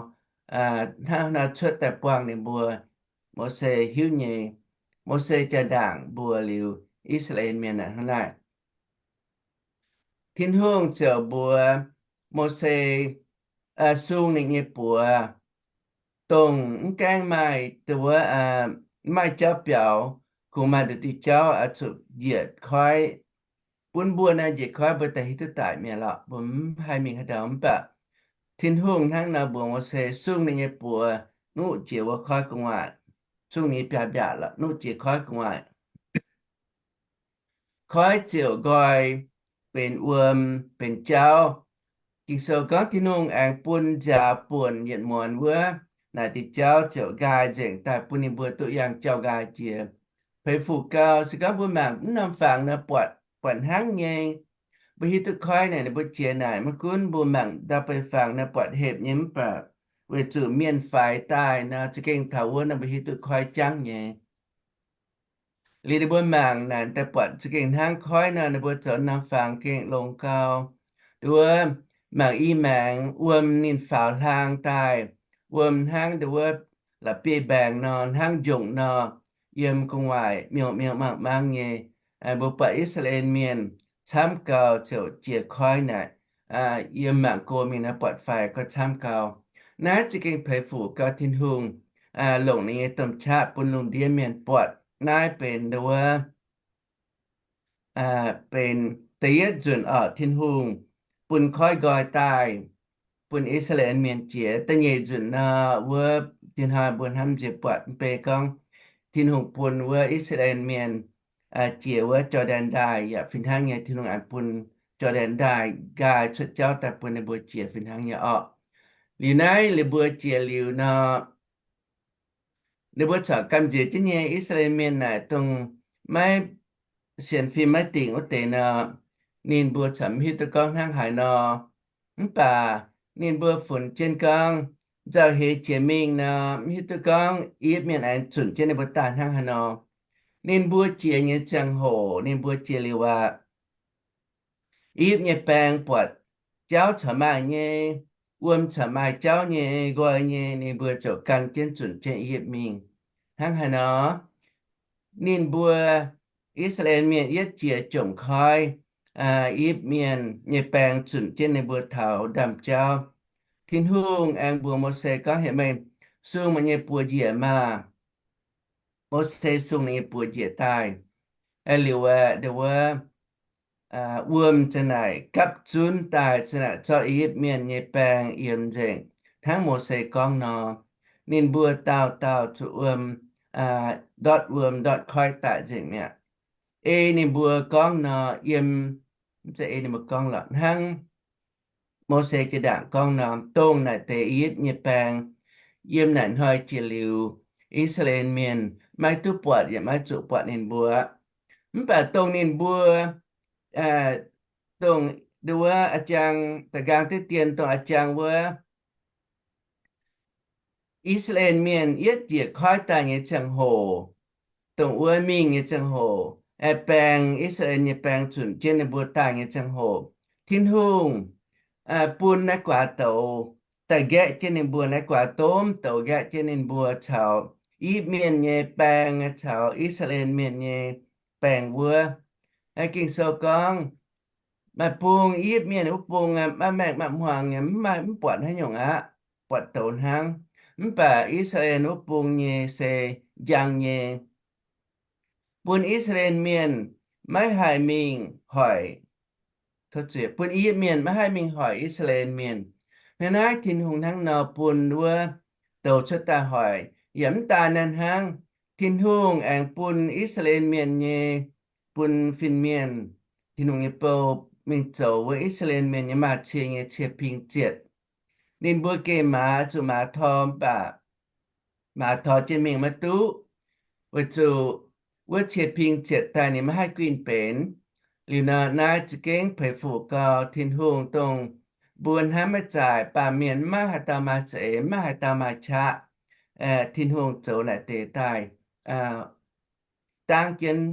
hnangv haaix nor cuotv daaih buangh ninh mbuo. Mose hiuv nyei. Mose jaa-ndaangc mbuox liuz I^saa^laa^en Mienh naaic hnangv naaic. Tin-Hungh ziouc mbuox Mose sung ninh nyei buoz, dongh mv gaengh maaih wuov, maaih jauv biaux, kungx maaih nduqc diuh jauv oix zuqc njiec koiv bun mbuo nor, njiec koiv mbuo daaih hiuv duqv daic mi'aqv lorqc, mbuo mv haih mingh haaix ndau. Mv baac Tin-Hungh hnangv nor mbuox Mose, sung ninh nyei buoz, nuqv jiex wuov koiv gu'nguaaic, sung ninh nyei biaav-mbiaac lorqc, nuqv jiex koiv gu'nguaaic. Koiv ziouc nqoi benx wuom, benx jauv. Ging-Sou gorngv Tin-Hungh aengx bun nziaaux buonc yietc muonz wuov, naaic diuh jauv ziouc nqaai nzengc daaih bun ninh mbuo duqv yangh jauv nqaai jiex. Peix fuc gau, se gorngv mbuo mangc mv norm fangx nor buatc, buatc hnangv nyei. Mbuo hiuv duqv koiv naaic ninh mbuo jiex naaic, maiv gunv mbuo mangc ndau-beih fangx nor buatc hepc nyei, mv baac weic zuqc mienh faix daaih nor za'gengh taux wuov nor mbuo hiuv duqv koiv jangv nyei. Liuz ninh mbuo mangc naaic daaih buatc za'gengh hnangv koiv nor, ninh mbuo zoux norm fangx gengh longx gau. Nduov mangc i maengx wuom ninh faaux hlang daaih, wuom hnangv nduov la'bieiv-mbaengx nor, hnangv njongc nor, yiem gu'nguaaic miuc-miuc mangc-mangc nyei. Mbuo buatc I^saa^laa^en Mienh camv gau ziouc jiex koiv naaic, yiem mangc go mingh nor buatc faix gau camv gau. Naaiv za'gengh peix fuc gau Tin-Hungh longc ninh nyei domh qaqv bun lungh ndiev mienh buatc. Naaiv benx nduov benx da'yietv nzunc orqc Tin-Hungh bun koiv nqoi daaih bun I^saa^laa^en Mienh jiex. Da'nyeic nzunc nor, wuov dien hnoi mbuo hnamv nziex buatc mv bei gorngv Tin-Hungh bun wuov I^saa^laa^en Mienh jiex wuov Jor^ndaen Ndaaih yaac fih hnangv nyei. Tin-Hungh aengx bun Jor^ndaen Ndaaih nqaai cuotv jauv daaih bun ninh mbuo jiex fih hnangv nyei orqc. Liuz naaiv liuz mbuo jiex liuz nor, ninh mbuo corc gamh nziex jienv nyei I^saa^laa^en Mienh naaic dongh maiv sienx fim maiv dingc wuov deix nor, ninh mbuo corc mv hiuv duqv gorngv hnangv haaix nor. Mv baac ninh mbuo funx jienv gorngv nzauh heix jiex mingh nor, mv hiuv duqv gorngv I^yipv Mienh aengx zunc jienv ninh mbuo daaih hnangv haaix nor. Ninh mbuo jiex nyei ziangh hoc ninh mbuo jiex liuz aqv, I^yipv nyei baeng buatc jauv corc maaih nyei, wuom corc maaih jauv nyei, nqoi nyei, ninh mbuo ziouc gan jienv zunc jienv I^yipv mingh hnangv haaix nor. Ninh mbuo I^saa^laa^en Mienh yietv jiex jomc koiv I^yipv Mienh nyei baeng zunc jienv ninh mbuo taux ndaamv-jauv. Tin-Hungh aengx mbuox Mose gorngv, Heuc meih sung meih nyei buoz njiec maah! Mose sung ninh nyei buoz njiec daaih. Liuz aeqv, ndau wuov wuom za'naaic gapv zunv daaih, za'naaic zorqv I^yipv Mienh nyei baeng yiem nzengc, hnangv Mose gorngv nor. Ninh mbuo dauh dauh zuqc wuom ndortv wuom ndortv koiv daaih nzengc mi'aqv. Ei ninh mbuo gorngv nor, yiem, mv zeiz ei ninh mbuo gorngv lorqc, hnangv Mose jiex ndaangc gorngv nor, dongh naaic deix I^yipv nyei baeng yiem naaic hnoi jiex liuz, I^saa^laa^en Mienh maiv duqv buatc yaac maiv zuqc buatc ninh mbuo. Mv baac dongh ninh mbuo, dongh, ndau wuov a'jang, da'nqaang diqv dien dongh a'jang wuov, I^saa^laa^en Mienh yietv njiec koiv daaih nyei ziangh hoc, dongh wuov mingh nyei ziangh hoc, aengx baeng, I^saa^laa^en nyei baeng zunc jienv ninh mbuo daaih nyei ziangh hoc, Tin-Hungh bun naaiv guaax douz daaih nqaeqv jienv ninh mbuo. Naaiv guaax domh douz nqaeqv jienv ninh mbuo caux I^yipv Mienh nyei baeng caux I^saa^laa^en Mienh nyei baeng wuov. Ging-Sou gorngv, maaih bung I^yipv Mienh wuov bung maiv maengh maiv hmuangx nyei, mv maaih, mv buatc haaix nyungc aqv, buatc douz hnangv. Mv baac I^saa^laa^en wuov bung nyei se njang nyei, bun I^saa^laa^en Mienh maiv haih mingh hoic, bun I^yipv Mienh maiv haih mingh hoic I^saa^laa^en Mienh. Naaiv naaiv Tin-Hungh hnangv nor bun wuov douz cuotv daaih hoic. Yaac mv daan naaiv hnangv, Tin-Hungh aengx bun I^saa^laa^en Mienh nyei, bun fin-mienh, Tin-Hungh nyei bou mingh zoux wuov I^saa^laa^en Mienh nyei maaz-cie nyei cie-ping zietc. Ninh mbuo geh maaz zuqc maaz tor, mv baac maaz tor jienv mingh maiv duqv, weic zuqc wuov cie-ping zietc daaih ninh maiv haih guinh benx. Liuz nor naaiv za'gengh peix fuc gau Tin-Hungh dongh mbuo hnamv maiv zaaic, baamh mienh maiv maaih haaix dauh maaih za'eix, maiv maaih haaix dauh maaih qaqv. Tin-Hungh zoux naaic deix daaih dangv jienv,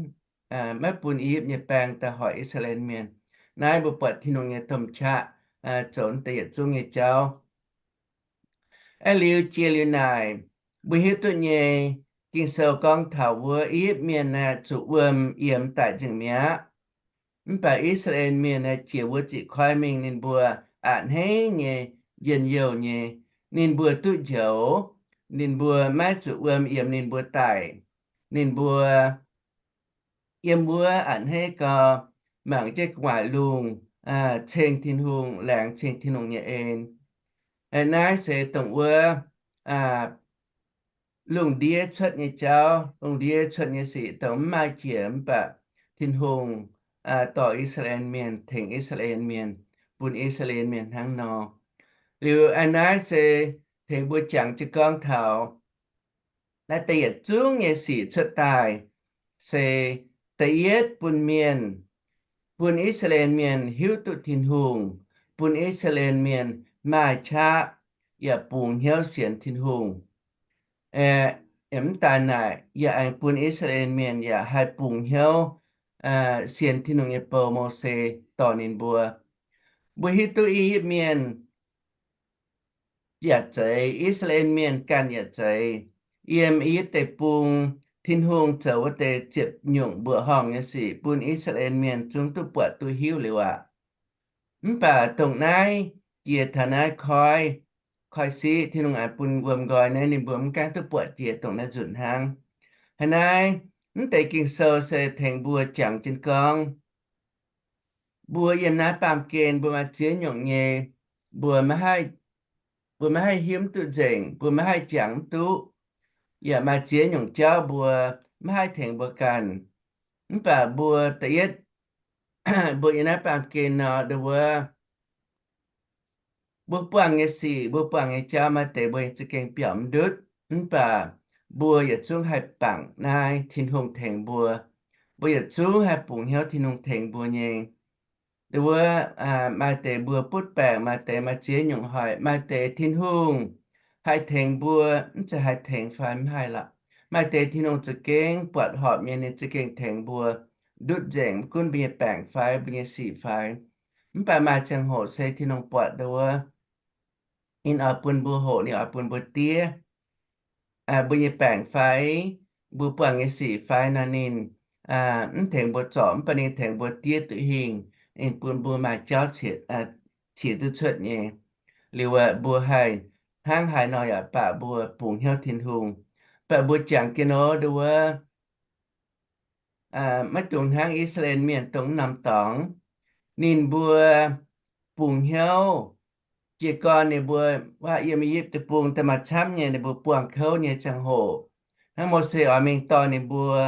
maiv bun I^yipv nyei baeng daaih hoic I^saa^laa^en Mienh. Naaiv mbuo buatc Tin-Hungh nyei domh qaqv zoux deix yietc zungv nyei jauv. Aeqv, liuz jiex liuz naaic, mbuo hiuv duqv nyei, Ging-Sou gorngv taux wuov I^yipv Mienh aeqv, zuqc wuom yiemx daic nzengc mi'aqv. Mv baac I^saa^laa^en Mienh aeqv, jiex wuov ziqc koiv mingh, ninh mbuo a'hneiv nyei, njien-youh nyei, ninh mbuo duqv njoux, ninh mbuo maiv zuqc wuom yiemx ninh mbuo daic. Ninh mbuo yiem wuov a'hneiv gau, mangc jienv gu'nguaaic lungh, ceng Tin-Hungh, laengz ceng Tin-Hungh nyei en. Naaiv se dongh wuov lungh ndiev cuotv nyei jauv, lungh ndiev cuotv nyei sic, dongh mv maaih jiex, mv baac Tin-Hungh dorh I^saa^laa^en Mienh, tengx I^saa^laa^en Mienh, bun I^saa^laa^en Mienh hnangv nor. Liuz a'naaiv se tengx mbuo jangx jienv gorngv taux naaiv deix yietc zungv nyei sic cuotv daaih se da'yietv bun mienh, bun I^saa^laa^en Mienh hiuv duqv Tin-Hungh, bun I^saa^laa^en Mienh maaih qaqv yaac bungx hnyouv sienx Tin-Hungh. Mv daaih naaic yaac aengx bun I^saa^laa^en Mienh yaac haih bungx hnyouv sienx Tin-Hungh nyei bou Mose dorh ninh mbuo. Mbuo hiuv duqv I^yipv Mienh yaac zeiz, I^saa^laa^en Mienh ganh yaac zeiz. Yiem I^yipv Deic-Bung, Tin-Hungh zoux wuov deix ziepc nyungc mbuoqc horngh nyei sic bun I^saa^laa^en Mienh zungv duqv buatc duqv hiuv liuz aqv. Mv baac dongh naaiv jiex taux naaiv koiv, koiv-siqv, Tin-Hungh aengx bun wuom nqoi naaiv, ninh mbuo mv gaengh duqv buatc jiex dongh naaiv nzunc hnangv. Hnangv naaiv, mv deix Ging-Sou se tengx mbuo jangx jienv gorngv, mbuo yiem naaiv baamh gen mbuo maaih ziex nyungc nyei, mbuo maiv haih, mbuo maiv haih hiuv mv duqv nzengc, mbuo maiv haih jangx mv duqv, yaac maaih ziex nyungc jauv mbuo maiv haih tengx mbuo ganh. Mv baac mbuo da'yietv, mbuo yiem naaiv baamh gen nor, ndau wuov Mbuo buangh nyei sic, mbuo buangh nyei jauv maaih deix mbuo za'gengh biaux mv ndutv, mv baac mbuo yietc zungv haih bangc naaiv Tin-Hungh tengx mbuo. Mbuo yietc zungv haih bungx hnyouv Tin-Hungh tengx mbuo nyei. Nduov, maaih deix mbuo butv baengc, maaih deix maaih ziex nyungc hoic, maaih deix Tin-Hungh haih tengx mbuo, mv zeiz haih tengx fai mv haih lorqc. Maaih deix Tin-Hungh za'gengh buatc horpc nyei, ninh za'gengh tengx mbuo ndutv nzengc, mv gunv mbuo nyei baengc fai mbuo nyei sic fai. Mv baac maaih ziangh hoc se Tin-Hungh buatc nduov, ninh oix bun mbuo hoqc, ninh oix bun mbuo diev mbuo nyei baengc fai mbuo buangh nyei sic fai nor, ninh mv tengx mbuo zorc, mv baac ninh tengx mbuo diev duqv hingh, ninh bun mbuo maaih jauv qiex duqv cuotv nyei. Liuz aeqv, mbuo haih hnangv haaix nor yaac baac mbuo bungx hnyouv Tin-Hungh. Mv baac mbuo jangx jienv nor nduov, maiv dungx hnangv I^saa^laa^en Mienh dongh norm dorngx. Ninh mbuo bungx hnyouv, jiez gorn ninh mbuo waac yiem I^yipv Deic-Bung daaih maaih camv nyei ninh mbuo buangh kouv nyei ziangh hoc, hnangv Mose oix mingh dorh ninh mbuo,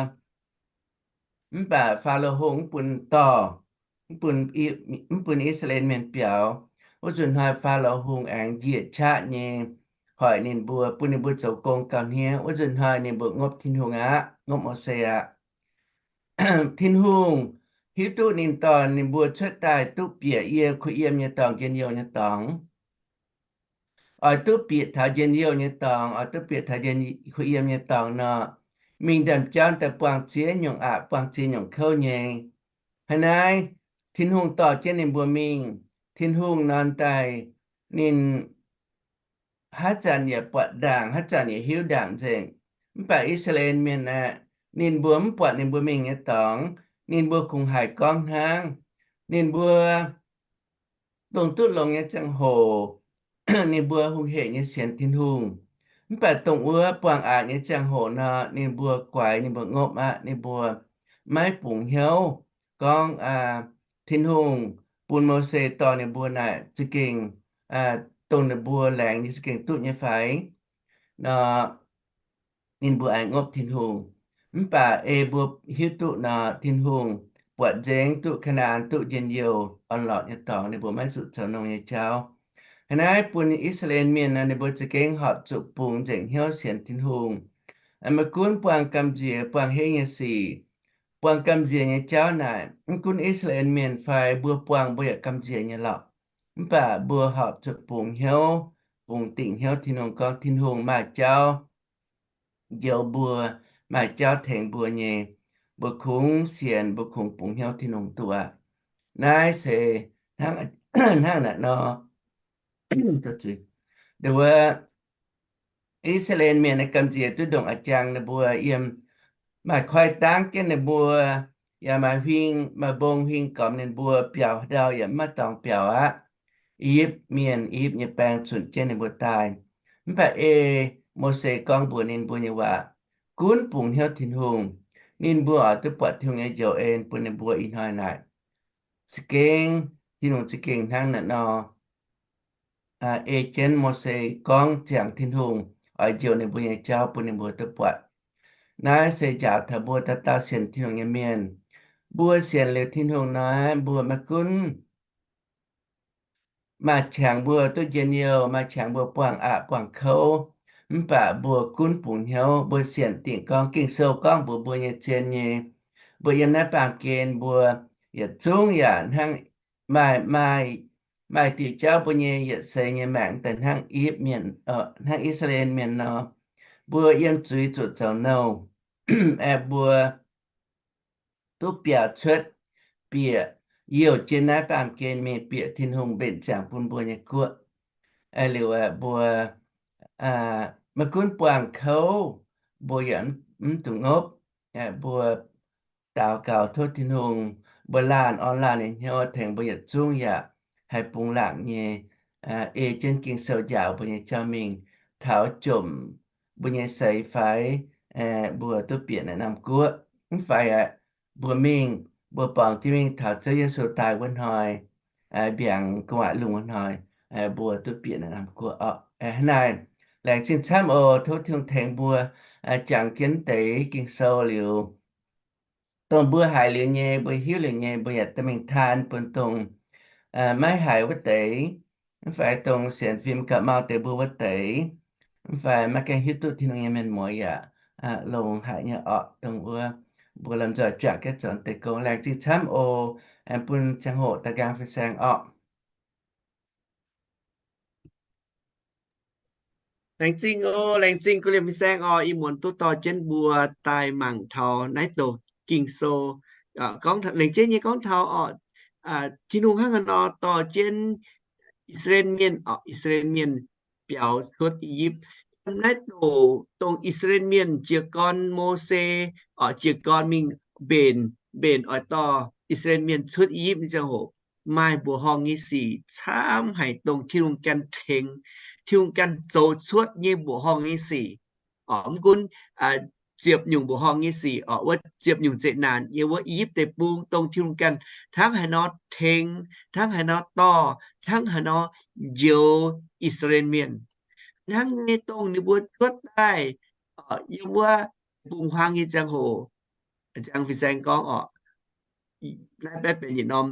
mv baac Faalo Hungh mv bun dorh, mv bun I^saa^laa^en Mienh biaux. Wuov nzunc hnoi Faalo Hungh aengx njiec qaqv nyei hoic ninh mbuo, bun ninh mbuo zoux gong gauh hniev. Wuov nzunc hnoi ninh mbuo ngopv Tin-Hungh aqv, ngopv Mose aqv. Tin-Hungh hiuv duqv ninh dorh ninh mbuo cuotv daaih duqv bieqc yiem kuh yiem nyei dorngx, njien-youh nyei dorngx. Oix duqv bieqc taux njien-youh nyei dorngx, oix duqv bieqc taux kuh yiem nyei dorngx nor, mingh ndaamv-jauv daaih buangh ziex nyungc aqc, buangh ziex nyungc kouv nyei. Hnangv naaiv, Tin-Hungh dorh jienv ninh mbuo mingh. Tin-Hungh nor daaih, ninh haaix zanc yaac buatc ndaangc, haaix zanc yaac hiuv ndaangc nzengc. Mv baac I^saa^laa^en Mienh aeqv, ninh mbuo mv buatc ninh mbuo mingh nyei dorngx, ninh mbuo kungx haiz gorngv hnangv. Ninh mbuo dongh duqv longx nyei ziangh hoc, ninh mbuo hungh hec nyei sienx Tin-Hungh. Mv baac dongh wuov buangh aqc nyei ziangh hoc nor, ninh mbuo guaix, ninh mbuo ngopv aqv, ninh mbuo maiv bungx hnyouv gorngv Tin-Hungh bun Mose dorh ninh mbuo naaic za'gengh dongh ninh mbuo laengz nyei za'gengh duqv nyei fai nor, ninh mbuo aengx ngopv Tin-Hungh. Mv baac ei mbuo hiuv duqv nor, Tin-Hungh buatc nzengc duqv Kaa^naa^an duqv njien-youh orn-lorqc nyei dorngx, ninh mbuo maiv zuqc zoux nongh nyei jauv. Hnangv naaiv bun I^saa^laa^en Mienh nor, ninh mbuo za'gengh horpc zuqc bungx nzengc hnyouv sienx Tin-Hungh. Maiv gunv buangh gamh nziex, buangh henv nyei sic, buangh gamh nziex nyei jauv naaic, mv gunv I^saa^laa^en Mienh fai mbuo buangh mbuo yaac gamh nziex nyei lorqc. Mv baac mbuo horpc zuqc bungx hnyouv, bungx dingc hnyouv Tin-Hungh gorngv Tin-Hungh maaih jauv njoux mbuo, maaih jauv tengx mbuo nyei. Mbuo kungx sienx, mbuo kungx bungx hnyouv Tin-Hungh duqv aqv. Naaiv se hnangv naaic nor, nduov, I^saa^laa^en Mienh naaiv gamh nziex duqv ndongc a'jang ninh mbuo yiem, maaih koi dangv jienv ninh mbuo, yaac maaih huing, maaih mbong huing gormx ninh mbuo, biaux ndau yaac maiv dorngx biaux aqv. I^yipv Mienh, I^yipv nyei baeng cunc jienv ninh mbuo daaih. Mv baac ei Mose gorngv mbuox ninh mbuo nyei waac, gunv bungx hnyouv Tin-Hungh, ninh mbuo oix duqv buatc Tin-Hungh nyei njoux en bun ninh mbuo ih hnoi naaic. Za'gengh, Tin-Hungh za'gengh hnangv naaic nor, ei jienv Mose gorngv ziangx Tin-Hungh oix njoux ninh mbuo nyei jauv bun ninh mbuo duqv buatc. Naaiv se njaaux taux mbuo dauh dauh sienx Tin-Hungh nyei mienh. Mbuo sienx liuz Tin-Hungh nor, mbuo maiv gunv maaih qangx mbuo duqv njien-youh, maaih qangx mbuo buangh aqc buangh kouv, mv baac mbuo gunv bungx hnyouv, mbuo sienx dingc gorngv Ging-Sou gorngv mbuox mbuo nyei zien nyei. Mbuo yiem naaiv baamh gen mbuo yietc zungv yaac hnangv maaih, maaih, maaih diuc jauv mbuo nyei yietc seix nyei maengc daaih hnangv I^yipv Mienh, hnangv I^saa^laa^en Mienh nor, mbuo yiem zuiz zuqc zoux nouh, aeqv, mbuo duqv biaux cuotv, bieqc youh jienv naaiv baamh gen mingh bieqc Tin-Hungh mbenc ziangx bun mbuo nyei guoqv. Liuz aeqv, mbuo maiv gunv buangh kouv, mbuo yaac mv dungx ngopv. Mbuo daux gaux tov Tin-Hungh, mbuo laanh orn laanh nyei hnyouv tengx mbuo yietc zungv yaac haih bungx laangc nyei, ei jienv Ging-Sou njaaux mbuo nyei jauv mingh, taux jomc mbuo nyei seix fai mbuo duqv bieqc naaiv norm guoqv. Mv fai aeqv, mbuo mingh, mbuo borngz jienv mingh taux Ziouv Yesu daaih wuov hnoi, mbiaangx gu'nguaaic lungh wuov hnoi, mbuo duqv bieqc naaiv norm guoqv orqc. Hnangv naaic, laengz zingh camv oc. Tov Tin-Hungh tengx mbuo jangx jienv deix Ging-Sou liuz, dongh mbuo haiz liuz nyei, mbuo hiuv liuz nyei, mbuo yaac dorh mingh taan bun dongh maiv haiz wuov deix. mv fai dongh sienx fim gauh mau deix mbuo wuov deix, mv fai maiv gaengh hiuv duqv Tin-Hungh nyei mienh muoz yaac longx haic nyei orqc. Dongh wuov mbuo lomh nzoih juangc jienv zoux deix gong. Laengz zingh camv oc. Aengx bun ziangh hoc daaih nqaang fin-saeng orqc. Laengz zingh oc, laengz zingh kuv liemh fin-saeng oc. Ih muonz duqv dorh jienv mbuo daaih mangc taux naaiv douc Ging-Sou, gorngv, laengz jienv nyei gorngv taux orqc, Tin-Hungh hnangv haaix nor dorh jienv I^saa^laa^en Mienh orqc, I^saa^laa^en Mienh biaux cuotv I^yipv. Yiem naaiv douc dongh I^saa^laa^en Mienh jiez gorn Mose orqc, jiez gorn mingh mbenc, mbenc oix dorh I^saa^laa^en Mienh cuotv I^yipv nyei ziangh hoc, maaih mbuoqc horngh nyei sic camv haic dongh Tin-Hungh ganh tengx, Tin-Hungh ganh zoux cuotv nyei mbuoqc horngh nyei sic. Orqc, mv gunv ziepc nyungc mbuoqc horngh nyei sic orqc, wuov ziepc nyungc zeqc naanc yiem wuov I^yipv Deic-Bung dongh Tin-Hungh ganh hnangv haaix nor tengx, hnangv haaix nor dorh, hnangv haaix nor njoux I^saa^laa^en Mienh. Hnangv nyei dongh ninh mbuo cuotv daaih yiem wuov bung-huaang nyei ziangh hoc, jangx fin-saeng gorngv orqc, naaiv baeqv benx yietc norm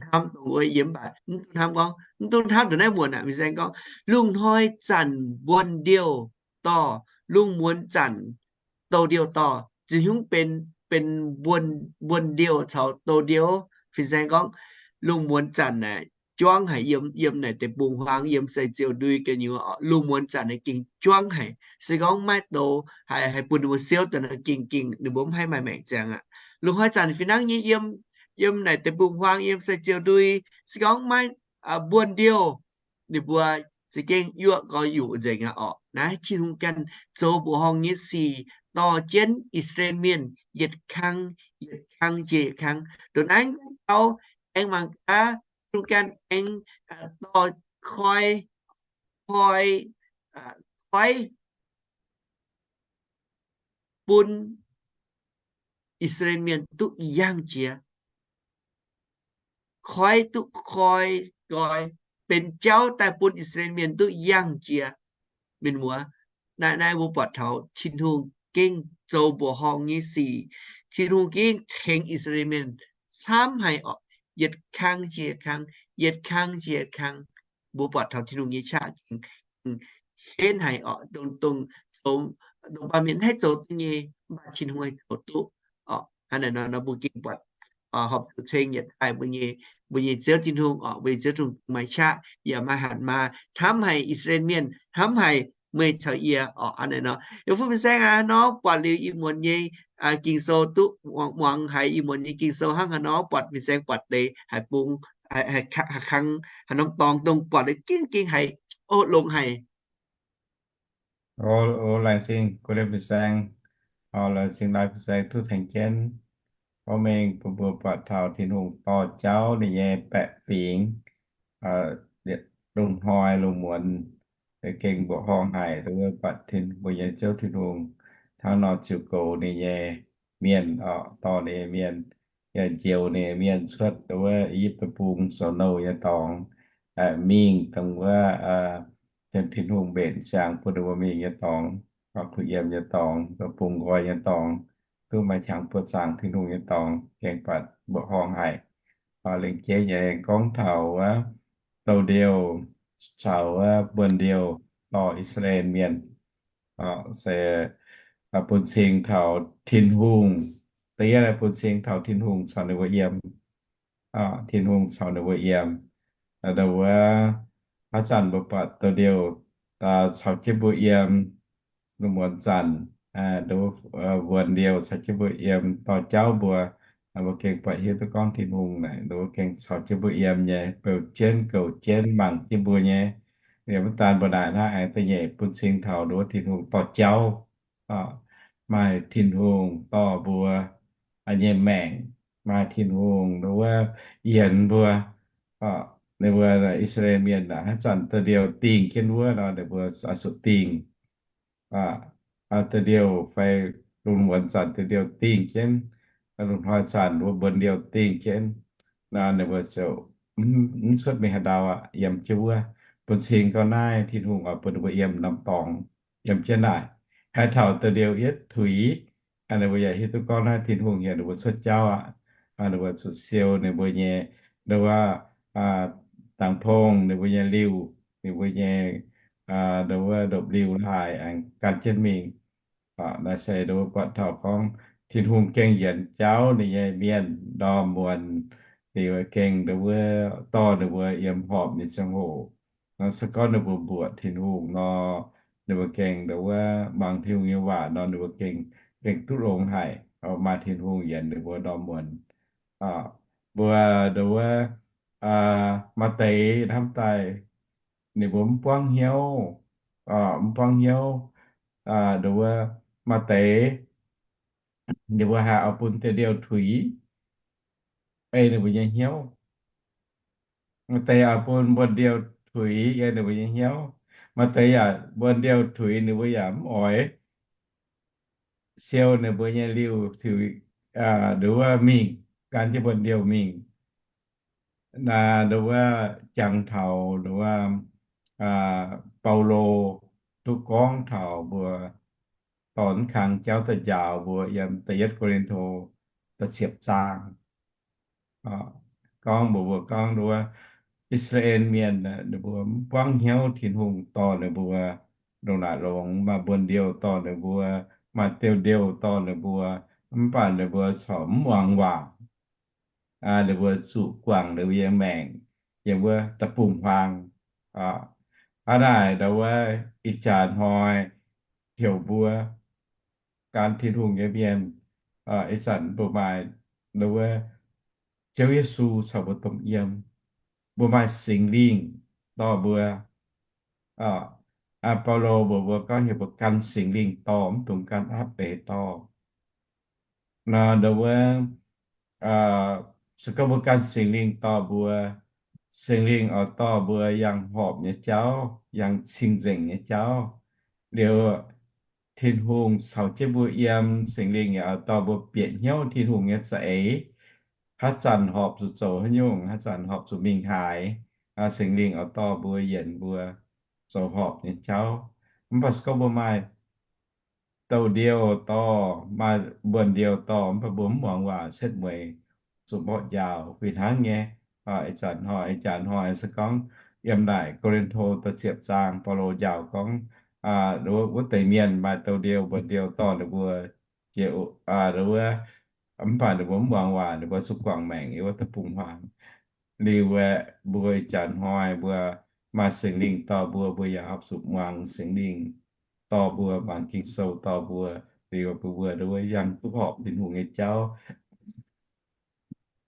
hnamv dongh wuov yiem mv baac mv duqv hnamv gorngv, mv duqv hnamv dongh naaiv muonc aqv. Fin-saeng gorngv, lungh hnoi zanc mbuonx-ndiouh dorh, lungh muonz zanc douz-ndiouh dorh. Zinh hnyungv benx, benx mbuonx-ndiouh caux douz-ndiouh? Fin-saeng gorngv, lungh muonz zanc naaic juangv haic yiem, yiem naaic deic-bung-huaang, yiem sai-ziouh ndui gu'nyuoz, lungh muonz zanc naaic gengh juangv haic. Se gorngv maiv douz, haih, haih bun ninh mbuo siouv daaih nor gengh, gengh ninh mbuo mv haih maaih maengc ziangx aqv. Lungh hnoi zanc fih hnangv nyei yiem, yiem naaic deic-bung-huaang, yiem sai-ziouh ndui, se gorngv maiv mbuonx-ndiouh, ninh mbuo za'gengh yuoqv gorx-yoqc nzengc aqv orqc. Naaiv Tin-Hungh ganh zoux mbuoqc horngh nyei sic dorh jienv I^saa^laa^en Mienh yietc kang, yietc kang jiex yietc kang. Ndongc naaiv gorngv taux aengx mangc gaax, Tin-Hungh ganh aengx dorh koi, koi, koi bun I^saa^laa^en Mienh duqv yangh jiex. Koi duqv koi, koi benx jauv daaih bun I^saa^laa^en Mienh duqv yangh jiex. Mienh muoz, naaiv, naaiv mbuo buatc taux Tin-Hungh gengh zoux mbuoqc horngh nyei sic. Tin-Hungh gengh tengx I^saa^laa^en Mienh camv haic orqc, yietc kang jiex kang, yietc kang jiex kang. Mbuo buatc taux Tin-Hungh nyei qaqv gengh henv haic orqc, dongh, dongh, dongh baamh mienh haih zoux duqv nyei, mv baac Tin-Hungh haih zoux duqv orqc. Hnangv naaic nor, nor mbuo gengh buatc horpc zuqc ceng yietc daaih mbuo nyei, mbuo nyei Ziouv Tin-Hungh orqc, mbuo nyei Ziouv Tin-Hungh maaih qaqv yaac maaih hatc maaz, hnamv haic I^saa^laa^en Mienh, hnamv haic meih caux yie orqc. Hnangv naaic nor, yie bun fin-saeng aqv, nor buatc liuz ih muonz nyei Ging-Sou duqv muangx, muangx haiz ih muonz nyei Ging-Sou hnangv haaix nor, buatc fin-saeng buatc deix haaix bung, haaix, haaix kang, haaix norm dorngx dongh buatc liuz gengh gengh haiz, o, longx haic. O, laengz zingh gu'nyuoz fin-saeng, laengz zingh naaiv fin-saeng duqv tengx jienv gorngv mengh bun mbuo buatc taux Tin-Hungh dorh jauv ninh nyei baeqc fingx, lungh hnoi lungh muonz, gengh mbuoqc horngh haic, wuov buatc Tin, mbuo nyei Ziouv Tin-Hungh hnangv nor ziux goux ninh nyei mienh orqc, dorh ninh nyei mienh, yaac njoux ninh nyei mienh cuotv wuov I^yipv Deic-Bung zoux nouh nyei dorngx, mingh dongh wuov Tin-Hungh mbenc ziangx bun ninh mbuo mingh nyei dorngx, kuh yiem nyei dorngx, bungx nqoi nyei dorngx, duqv maaih qangx buoqc zaangc Tin-Hungh nyei dorngx, gengh buatc mbuoqc horngh haic. Lengc jeiv nyei gorngv taux wuov douz-ndiouh caux wuov mbuonx-ndiouh dorh I^saa^laa^en Mienh, se bun cing taux Tin-Hungh. Da'yietv bun cing taux Tin-Hungh caux ninh mbuo yiem. Tin-Hungh caux ninh mbuo yiem. Ndau wuov, haaix zanc mbuo buatc douz-ndiouh caux jienv mbuo yiem, lungh muonz zanc, mbuonx-ndiouh caux jienv mbuo yiem dorh jauv mbuo, mbuo gengh buatc hiuv duqv gorngv Tin-Hungh naaic mbuo gengh caux jienv mbuo yiem nyei, beu jienv goux jienv mangc jienv mbuo nyei. Yaac mv daan mbuo naaic hnangv, aengx da'nyeic bun cing taux nduov Tin-Hungh dorh jauv, maaih Tin-Hungh dorh mbuo nyei maengc, maaih Tin-Hungh nduov yienx mbuo. Ninh mbuo I^saa^laa^en Mienh haaix zanc douz-ndiouh dingh jienv wuov nor, ninh mbuo zuqc dingh. Douz-ndiouh fai lungh muonz zanc douz-ndiouh dingh jienv, lungh hnoi zanc wuov mbuonx-ndiouh dingh jienv, nor ninh mbuo ziouc mv cuotv mingh haaix ndau aqv, yiem jienv wuov. Bun cing gau naaiv Tin-Hungh oix bun ninh mbuo yiem norm dorngx, yiem jienv naaic. Haaix taux douz-ndiouh yietv tuix, ninh mbuo yaac hiuv duqv gorngv naaiv Tin-Hungh heuc ninh mbuo cuotv jauv aqv. Ninh mbuo zuqc siou ninh mbuo nyei, nduov, dangx pong, ninh mbuo nyei liuh, ninh mbuo nyei, aa, nduov wuov ndopv-liuh laaih aengx gan jienv mingh. Naaiv se nduov wuov buatc taux gorngv Tin-Hungh gengh yienc jauv ninh nyei mienh ndorm muonz, ninh mbuo gengh nduov wuov dorh ninh mbuo yiem horpc nyei ziangh hoc. Nor se gorngv ninh mbuo mbuoqc Tin-Hungh nor, ninh mbuo gengh nduov wuov muangx Tin-Hungh nyei waac nor, ninh mbuo gengh, gengh duqv longx haic, maaih Tin-Hungh yienc ninh mbuo ndorm muonz. Mbuo nduov wuov, maaih deix hnamv daaih ninh mbuo mv buangv hnyouv, mv buangv hnyouv, nduov wuov maaih deix ninh mbuo haih oix bun diuh ndiouh tuix ei ninh mbuo nyei hnyouv. Maaih deix oix bun mbuo ndiouh tuix ei ninh mbuo nyei hnyouv. Maaih deix yaac mbuo ndiouh tuix ninh mbuo yaac mv oix siou ninh mbuo nyei liuh, nduov wuov mingh, gan jienv mbuo ndiouh mingh. Naaiv nduov wuov jangx taux nduov wuov Baulo duqv gorngv taux mbuo dorh mv kang jauv daaih njaaux mbuo yiem da'yietv Ko^lin^to da'ziepc zaang. Gorngv mbuox mbuo gorngv nduov wuov I^saa^laa^en Mienh ninh mbuo mv buangv hnyouv Tin-Hungh dorh ninh mbuo ndongc naaic longx, maaih mbuo ndiouh dorh ninh mbuo, maaih diuh ndiouh dorh ninh mbuo, mv baac ninh mbuo corc mv muangx waac. Ninh mbuo zuqc guangc ninh mbuo nyei maengc yiem wuov deic-bung-huaang. Hnangv naaic nduov wuov ih jaax hnoi heuc mbuo gan Tin-Hungh nyei mienh, ih zanc mbuo maaih nduov wuov Ziouv Yesu caux mbuo domh yiem, mbuo maaih Singx Lingh dorh mbuo. Baulo mbuox mbuo gorngv heuc mbuo gan Singx Lingh dorh, mv dungx gan aapv eix dorh. Nor nduov wuov se gorngv mbuo gan Singx Lingh dorh mbuo, Singx Lingh oix dorh mbuo yangh horpc nyei jauv, yangh cing-nzengc nyei jauv. Liuz Tin-Hungh caux jienv mbuo yiem, Singx Lingh yaac oix dorh mbuo bieqc hnyouv Tin-Hungh nyei za'eix. Haaix zanc horpc zuqc zoux haaix nyungc, haaix zanc horpc zuqc mingh haaix, Singx Lingh oix dorh mbuo, yienc mbuo zoux horpc nyei jauv. Mv baac se gorngv mbuo maaih douh ndiouh dorh, maaih mbuo ndiouh dorh, mv baac mbuo mv muangx waac, setv mueiz, zuqc mborqv njaaux fih hnangv nyei. Ih zanc hnoi, ih jaax hnoi se gorngv yiem naaic Ko^lin^to da'ziepc zaang, Baulo njaaux gorngv wuov deix mienh maaih douh ndiouh mbuo ndiouh dorh ninh mbuo, jiex wuov, mv baac ninh mbuo mv muangx waac, ninh mbuo zuqc guangc maengc yiem wuov deic-bung-huaang. Liuz aeqv, mbuo ih jaax hnoi mbuo maaih Singx Lingh dorh mbuo, mbuo yaac horpc zuqc muangx Singx Lingh dorh mbuo, muangx Ging-Sou dorh mbuo, liuz mbuo, mbuo nduov wuov yangh duqv horpc Tin-Hungh nyei jauv.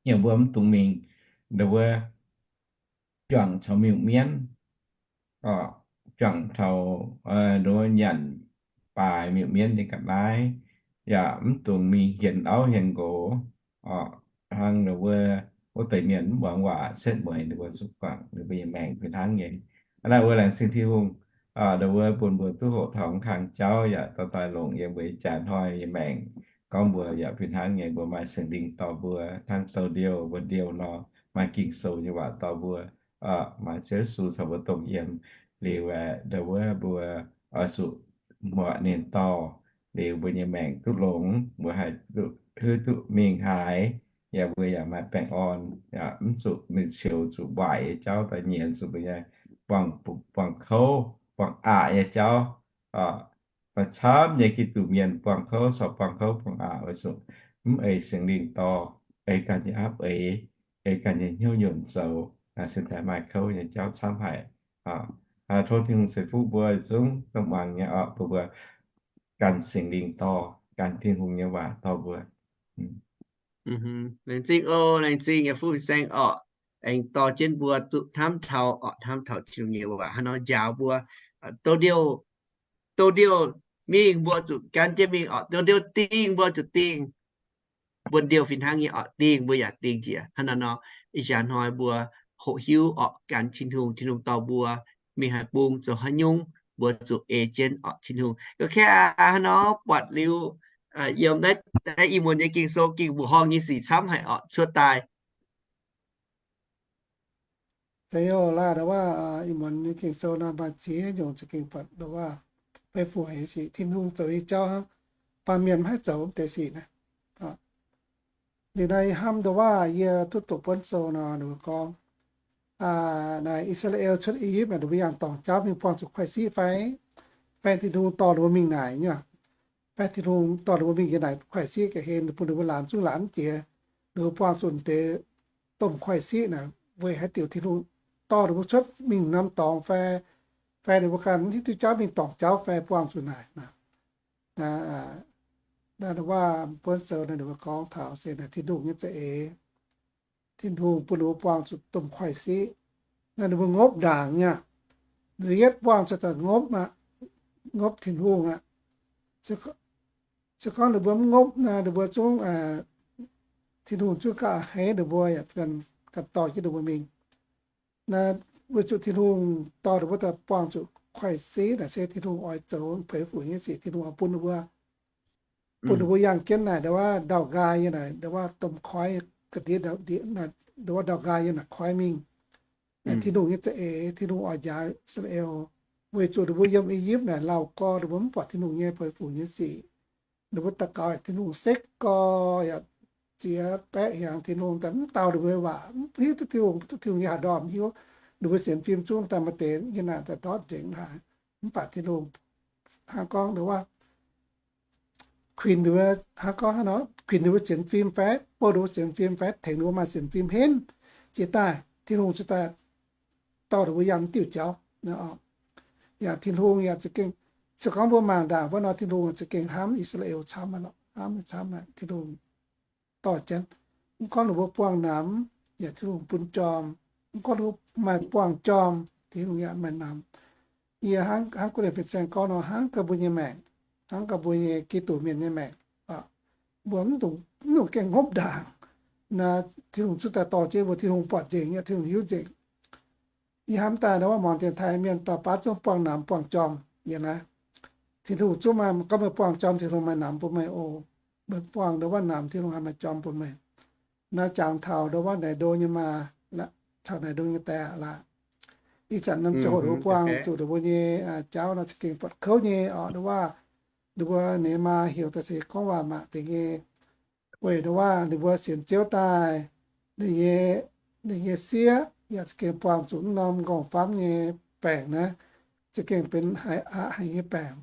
Yie mbuo mv dungx mingh nduov wuov juangc caux miuc-mienv, juangc taux nduov nyanc baaix miuc-mienv nyei ga'naaiv, yaac mv dungx mingh hienx auv hienx nqox. Hnangv nduov wuov, wuov deix mienh mv muangx waac, setv mueiz, ninh mbuo zuqc guangc ninh mbuo nyei maengc fih hnangv nyei. Hnangv naaic wuov laengz zingh Tin-Hungh, nduov wuov bun mbuo duqv hoqc taux mv kang jauv yaac dorh daaih longc yiem mbuo ih jaax hnoi nyei maengc. Gorngv mbuo yaac fih hnangv nyei, mbuo maaih Singx Lingh dorh mbuo hnangv douh ndiouh, mbuo ndiouh nor, maaih Ging-Sou nyei waac dorh mbuo, maaih Ziouv Yesu caux mbuo domh yiem. Liuz aeqv, nduov wuov mbuo oix zuqc muoqc ninh dorh, liuz mbuo nyei maengc duqv longx, mbuo haih duqv, hiuv duqv mingh haaix, yaac mbuo yaac maaih baengh orn, yaac mv zuqc mingh ceux zuqc waaic nyei jauv daaih nyienz zuqc mbuo nyei buangh, buangh kouv, buangh aqc nyei jauv. Maaih camv nyei Giduc mienh buangh kouv, corc buangh kouv buangh aqc weic zuqc mv ei Singx Lingh dorh, ei ganh nyei aapv eix, ei ganh nyei hnyouv nyunc zoux, se daaih maaih kouv nyei jauv camv haic. Tov Tin-Hungh ceix fuqv mbuo zungv dongh muangx nyei orqc, bun mbuo ganh Singx Lingh dorh, ganh Tin-Hungh nyei waac dorh mbuo. Laengz zingh oc, laengz zingh yaac fuqv saeng orqc, aengx dorh jienv mbuo duqv hnamv taux orqc, hnamv taux Tin-Hungh nyei waac hnangv nor njaaux mbuo, douh ndiouh, douh ndiouh mingh mbuo zuqc gan jienv mingh orqc, douh ndiouh dingh mbuo zuqc dingh. Mbuo ndiouh fih hnangv nyei orqc, dingh mbuo yaac dingh jiex. Hnangv naaiv nor, ih jaax hnoi mbuo hoqc hiuv orqc, gan Tin-Hungh, Tin-Hungh dorh mbuo mingh haaix bung zoux haaix nyungc, mbuo zuqc ei jienv orqc Tin-Hungh. Ga'kei aqv, hnangv nor buatc liuz yiem naaiv ih muonz nyei Ging-Sou gengh mbuoqc horngh nyei sic camv haic orqc, cuotv daaih. Zeiz youh laaih nduov waac, ih muonz nyei Ging-Sou nor maaih ziex nyungc za'gengh buatc nduov waac fei fu hec sic, Tin-Hungh zoux nyei jauv hnangv, baamh mienh maiv zoux wuov deix sic naaiv. Liuz naaiv hnamv nduov waac yie duqv doqc buonv sou nor, ninh mbuo gorngv, naaic I^saa^laa^en cuotv I^yipv naaic, ninh mbuo yangh dorngc jauv mingh buangh zuqc kuaaiv siqv fai, fai Tin-Hungh dorh ninh mbuo mingh naaic nyei, fai Tin-Hungh dorh ninh mbuo mingh yiem naaic kuaaiv siqv ga'hlen bun ninh mbuo laamz zungv laamz mv jiex, ninh mbuo buangh zuqc deix domh kuaaiv siqv naaic, weic haaix diuc Tin-Hungh dorh ninh mbuo cuotv mingh norm dorngx fai, fai ninh mbuo ganh mv hiuv duqv jauv mingh dorngc jauv fai buangh zuqc naaic. Naaiv waac buonv sou naaiv ninh mbuo gorngv taux se naaic Tin-Hungh nyei za'eix. Tin-Hungh bun ninh mbuo buangh zuqc domh kuaaiv siqv. Naaiv ninh mbuo ngopv ndaangc nyei aqv. Ninh mbuo yietv buangh zuqc daaih ngopv aqv, ngopv Tin-Hungh aqv. Se gorngv ninh mbuo mv ngopv naaic, ninh mbuo zungv, Tin-Hungh zungv gauh a'hneiv ninh mbuo yaac ganh dorh jienv ninh mbuo mingh. Naaiv weic zuqc Tin-Hungh dorh ninh mbuo daaih buangh zuqc kuaaiv siqv naaic se Tin-Hungh oix zoux peix fuc nyei sic. Tin-Hungh oix bun ninh mbuo, bun ninh mbuo yangh jienv naaic ndau wuov ndau-nqaai yiem naaic ndau wuov domh koiv ga'ndiev, ndau wuov ndau-nqaai yiem naaic koiv mingh. Naaiv Tin-Hungh nyei za'eix, Tin-Hungh oix njaaux I^saa^laa^en weic zuqc ninh mbuo yiem I^yipv naaic lauh gorx, ninh mbuo mv buatc Tin-Hungh nyei peix fuc nyei sic. Ninh mbuo daux gaux Tin-Hungh sekv gorx yaac ziex baeqv hnyangx Tin-Hungh daaih mv dau ninh mbuo waac, mv hiuv duqv Tin-Hungh, mv duqv Tin-Hungh nyei haaix ndorm hiuv. Ninh mbuo sienx fim zungv daaih maaih deix yiem naaic daaih ndortv nzengc haic. Mv baac Tin-Hungh hnangv gorngv ndau wuov kuinx ninh mbuo, hnangv gorngv hnangv nor, kuinx ninh mbuo sienx fim fai, bouh ninh mbuo sienx fim fai, tengx ninh mbuo maaih sienx fim henv jiex daaih, Tin-Hungh cingx daaih dorh ninh mbuo yangh mv diuh jauv. Yaac Tin-Hungh yaac za'gengh, se gorngv mbuo mangc ndaangc wuov nor, Tin-Hungh za'gengh hnamv I^saa^laa^en camv, hnamv camv, Tin-Hungh dorh jienv. Mv gorngv ninh mbuo buangh namx, yaac Tin-Hungh bun jorm. Mv gorngv ninh mbuo maaih buangh jorm, Tin-Hungh yaac maaih namx. Yie hnangv, hnangv guv ninh fin-saeng gorngv nor, hnangv gaax mbuo nyei maengc, hnangv gaax mbuo nyei Giduc mienh nyei maengc, mbuo mv dungx, mv dungx gengh hopv ndaangc. Naaiv Tin-Hungh zungv daaih dorh jienv mbuo, Tin-Hungh buatc nzengc, Tin-Hungh hiuv nzengc. Yie hnamv daaih ndau wuov muangx dienx taaih mienh dauh baav zungv buangh namx buangh jorm yiem naaiv. Tin-Hungh zungv maaih, gorngv meih buangh jorm, Tin-Hungh maaih namx bun meih oc. Meih buangh ndau wuov namx, Tin-Hungh haih maaih jorm bun meih. Naaiv jangx taux ndau wuov naaic ndo nyei maa, taux naaic ndo nyei dae aqv laac. Ih zanc norm ziangh hoc ninh mbuo buangh zuqc ninh mbuo nyei jauv nor za'gengh buatc kouv nyei oc. Ndau wuov ninh mbuo nyei maa heuc daaih se gorngv waac mangc deix nyei. Weic ndau wuov ninh mbuo sienx Ziouv daaih, ninh nyei, ninh nyei sieqv yaac za'gengh buangh zuqc mv norm nqorngv-famv nyei baengc naaiv, za'gengh benx haiz aqc haic nyei baengc.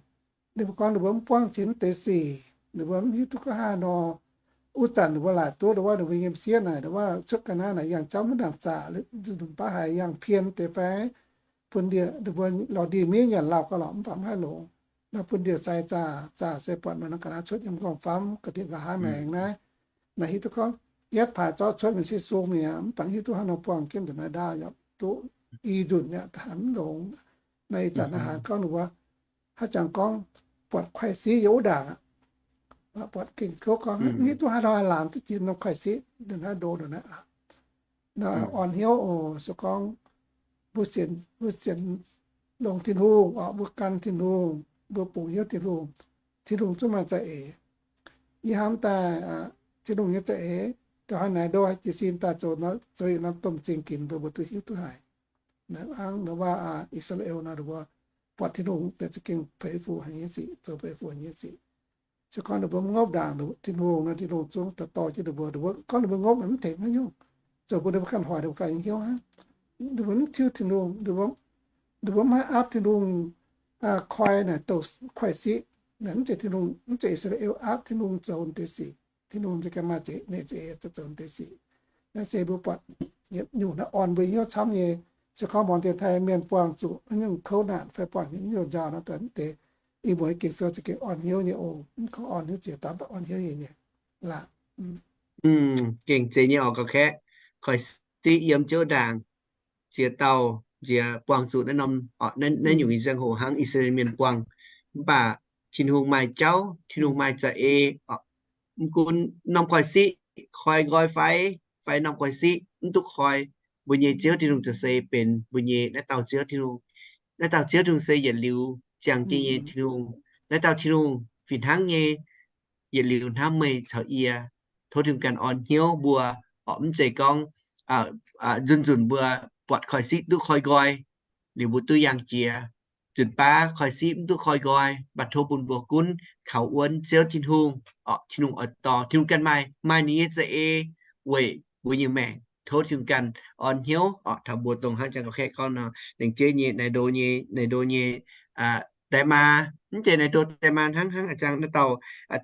Ninh mbuo gorngv ninh mbuo mv buangv jiex mv deix sic, ninh mbuo mv hiuv duqv gorngv haaix nor. Wuov zanc ninh mbuo laaic duqv ndau wuov ninh mbuo nyei sieqv naaic ndau wuov cuotv ga'naaiv naaic yangh jauv maiv nangc zaqc, nzunc baav haiz yangh pien deix fai bun ndie, ninh mbuo lorz ndie-miev nyanc lauh gauh lorqc mv baac mv haih longx. Naaiv bun ndie-sai zaah, zaah se buatc maaih norm ga'naaiv cuotv yiem nqorngv-famv ga'ndiev nqa'haav maengx naaiv. Naaiv hiuv duqv gorngv yietv paaix zorqv cuotv mingh se sung mi'aqv, mv baac hiuv duqv haaix nor buangh jienv nduqc naaiv ndaauv yaac duqv i nzunc yaac haiz mv longx. Naaiv ih zanc naaiv haiz gorngv ninh mbuo haaix jangx gorngv buatc kuaaiv siqv yiem wuov ndaangc aqv. Buatc gengh kouv gorngv mv hiuv duqv haaix nor laangz duqv jiex norm kuaaiv siqv nduqc naaiv ndo nduqc naaiv aqv. Naaiv orn hnyouv oc. Se gorngv mbuo sienx, mbuo sienx longx Tin-Hungh oc, mbuo gan Tin-Hungh, mbuo bungx hnyouv Tin-Hungh, Tin-Hungh zungv maaih za'eix. Yie hnamv daaih Tin-Hungh nyei za'eix, da'haaix naaic ndo haih jiez sin daaih zoux, zoux yietc norm domh zingh ginx mbuo, mbuo duqv hiuv duqv haic. Hnangv nor waac I^saa^laa^en nor, ninh mbuo buatc Tin-Hungh daaih za'gengh peix fuc haic nyei sic, zoux peix fuc haic nyei sic. Se gorngv ninh mbuo mv ngopv ndaangc Tin-Hungh nor, Tin-Hungh zungv daaih dorh jienv ninh mbuo. Ninh mbuo gorngv ninh mbuo ngopv naaic mv tengx haaix nyungc, zoux bun ninh mbuo ganh hoic ninh mbuo ganh nyei hnyouv hnangv. Ninh mbuo mv tiuv Tin-Hungh, ninh mbuo mv haih aapv Tin-Hungh koi naaic douc kuaaiv siqv. Naaic mv zeiz Tin-Hungh, mv zeiz I^saa^laa^en aapv Tin-Hungh zoux deix sic. Tin-Hungh za'gengh maaih za'eix, ninh za'eix zoux deix sic. Naaiv se mbuo buatc yietc nyungc naaiv orn mbuo hnyouv camv nyei. Se gorngv muangx dien taaih mienh buangh zuqc haaix nyungc kouv naanc fai buangh haaix nyungc njaaux nor, daaih mv deix. Ih muonz Ging-Sou za'gengh orn hnyouv nyei oc. Mv gorngv orn hnyouv ziex daaih, mv baac orn hnyouv nyei nyei laac. Gengh zeiz nyei oc, gauh kaeqv. Kuaaiv siqv yiem Ziouv ndaangc, ziex dauh nziex buangh zuqc naaiv norm, naaiv nyungc nyei ziangh hoc hnangv I^saa^laa^en mienh buangh. Mv baac Tin-Hungh maaih jauv, Tin-Hungh maaih za'eix. Mv gunv norm kuaaiv siqv koi nqoi fai, fai norm kuaaiv siqv mv duqv koi, mbuo nyei Ziouv Tin-Hungh za'gengh se benx mbuo nyei naaiv dauh Ziouv Tin-Hungh. Naaiv dauh Ziouv Tin-Hungh se yietc liuz ziangh jienv nyei Tin-Hungh. Naaiv dauh Tin-Hungh fih hnangv nyei, yietc liuz hnamv meih caux yie, tov Tin-Hungh ganh orn hnyouv mbuo. Orqc, mv zeiz gorngv nzunc nzunc mbuo buatc kuaaiv siqv duqv koi nqoi, liuz mbuo duqv yangh jiex. Nzunc baav kuaaiv siqv mv duqv koi nqoi, mv baac tov bun mbuo gunv kaux wuonv Ziouv Tin-Hungh. Orqc, Tin-Hungh oix dorh, Tin-Hungh ganh maaih, maaih ninh nyei za'eix weic mbuo nyei maengc. tov Tin-Hungh ganh orn hnyouv orqc. Taux mbuo dongh hnangv jang ga'ketv gorngv nor, lengc jeiv nyei naaiv ndo nyei, naaiv ndo nyei daix maa, mv zeiz naaiv ndo daix maa hnangv, hnangv a'jang naaiv dauh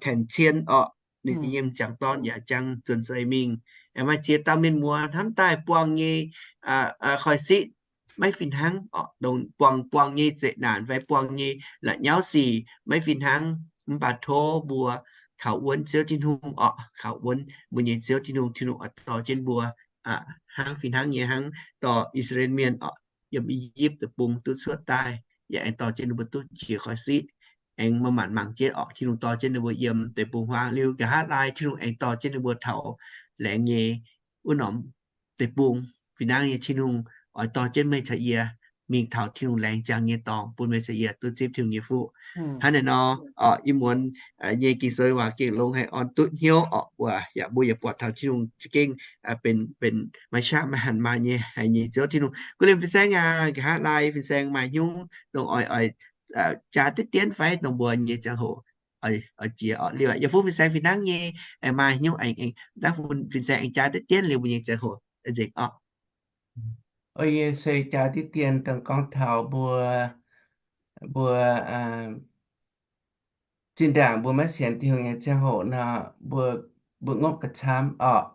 Tanc Cien orqc, ninh nyei m'jangc dorn yaac jang zuonc seix mingh, aengx maaih ziex dauh mienh muoz hnamv daaih buangh nyei koiv-siqv maiv fih hnangv orqc, dongh buangh buangh nyei zeqc naanc fai buangh nyei la'nyauv sic maiv fih hnangv. Mv baac tov mbuo kaux wuonv Ziouv Tin-Hungh orqc, kaux wuonv mbuo nyei Ziouv Tin-Hungh, Tin-Hungh oix dorh jienv mbuo hnangv fih hnangv nyei hnangv dorh I^saa^laa^en Mienh orqc yiem I^yipv Deic-Bung duqv cuotv daaih, yaac aengx dorh jienv ninh mbuo duqv jiex koiv-siqv, aengx maaih maanc mangc jienv orqc, Tin-Hungh dorh jienv ninh mbuo yiem deic-bung-huaang liuz, nqa'haav laai Tin-Hungh aengx dorh jienv ninh mbuo taux laengz nyei wuov norm deic-bung. Fih hnangv nyei Tin-Hungh oix dorh jienv meih caux yie mingh taux Tin-Hungh laengz ziangx nyei dorngx bun meih caux yie duqv zipv Tin-Hungh nyei fuqv. Hnangv naaiv nor, ih muonz nyei Ging-Sou waac gengh longx haic, orn duqv hnyouv orqc, mbuo yaac, mbuo yaac buatc taux Tin-Hungh za'gengh benx, benx maaih shatv maaih hanc maaih nyei haic nyei Ziouv Tin-Hungh. Gu liemh fin-saeng aac, nqa'haav laai fin-saeng maaih hnyouv dongh oix, oix jaa diqv dien fai dongh mbuo nyei ziangh hoc oix jiex orqc. Liuz yie fuqv fin-saeng fih hnangv nyei, aengx maaih hnyouv aengx, aengx dangv fin-saeng aengx jaa diqv dien liuz mbuo nyei ziangh hoc nzengc orqc. O, yie se jaa diqv dien dongh gorngv taux mbuo, mbuo zinh ndaangc mbuo maiv sienx Tin-Hungh nyei ziangh hoc nor, mbuo, mbuo ngopv gauh camv orqc.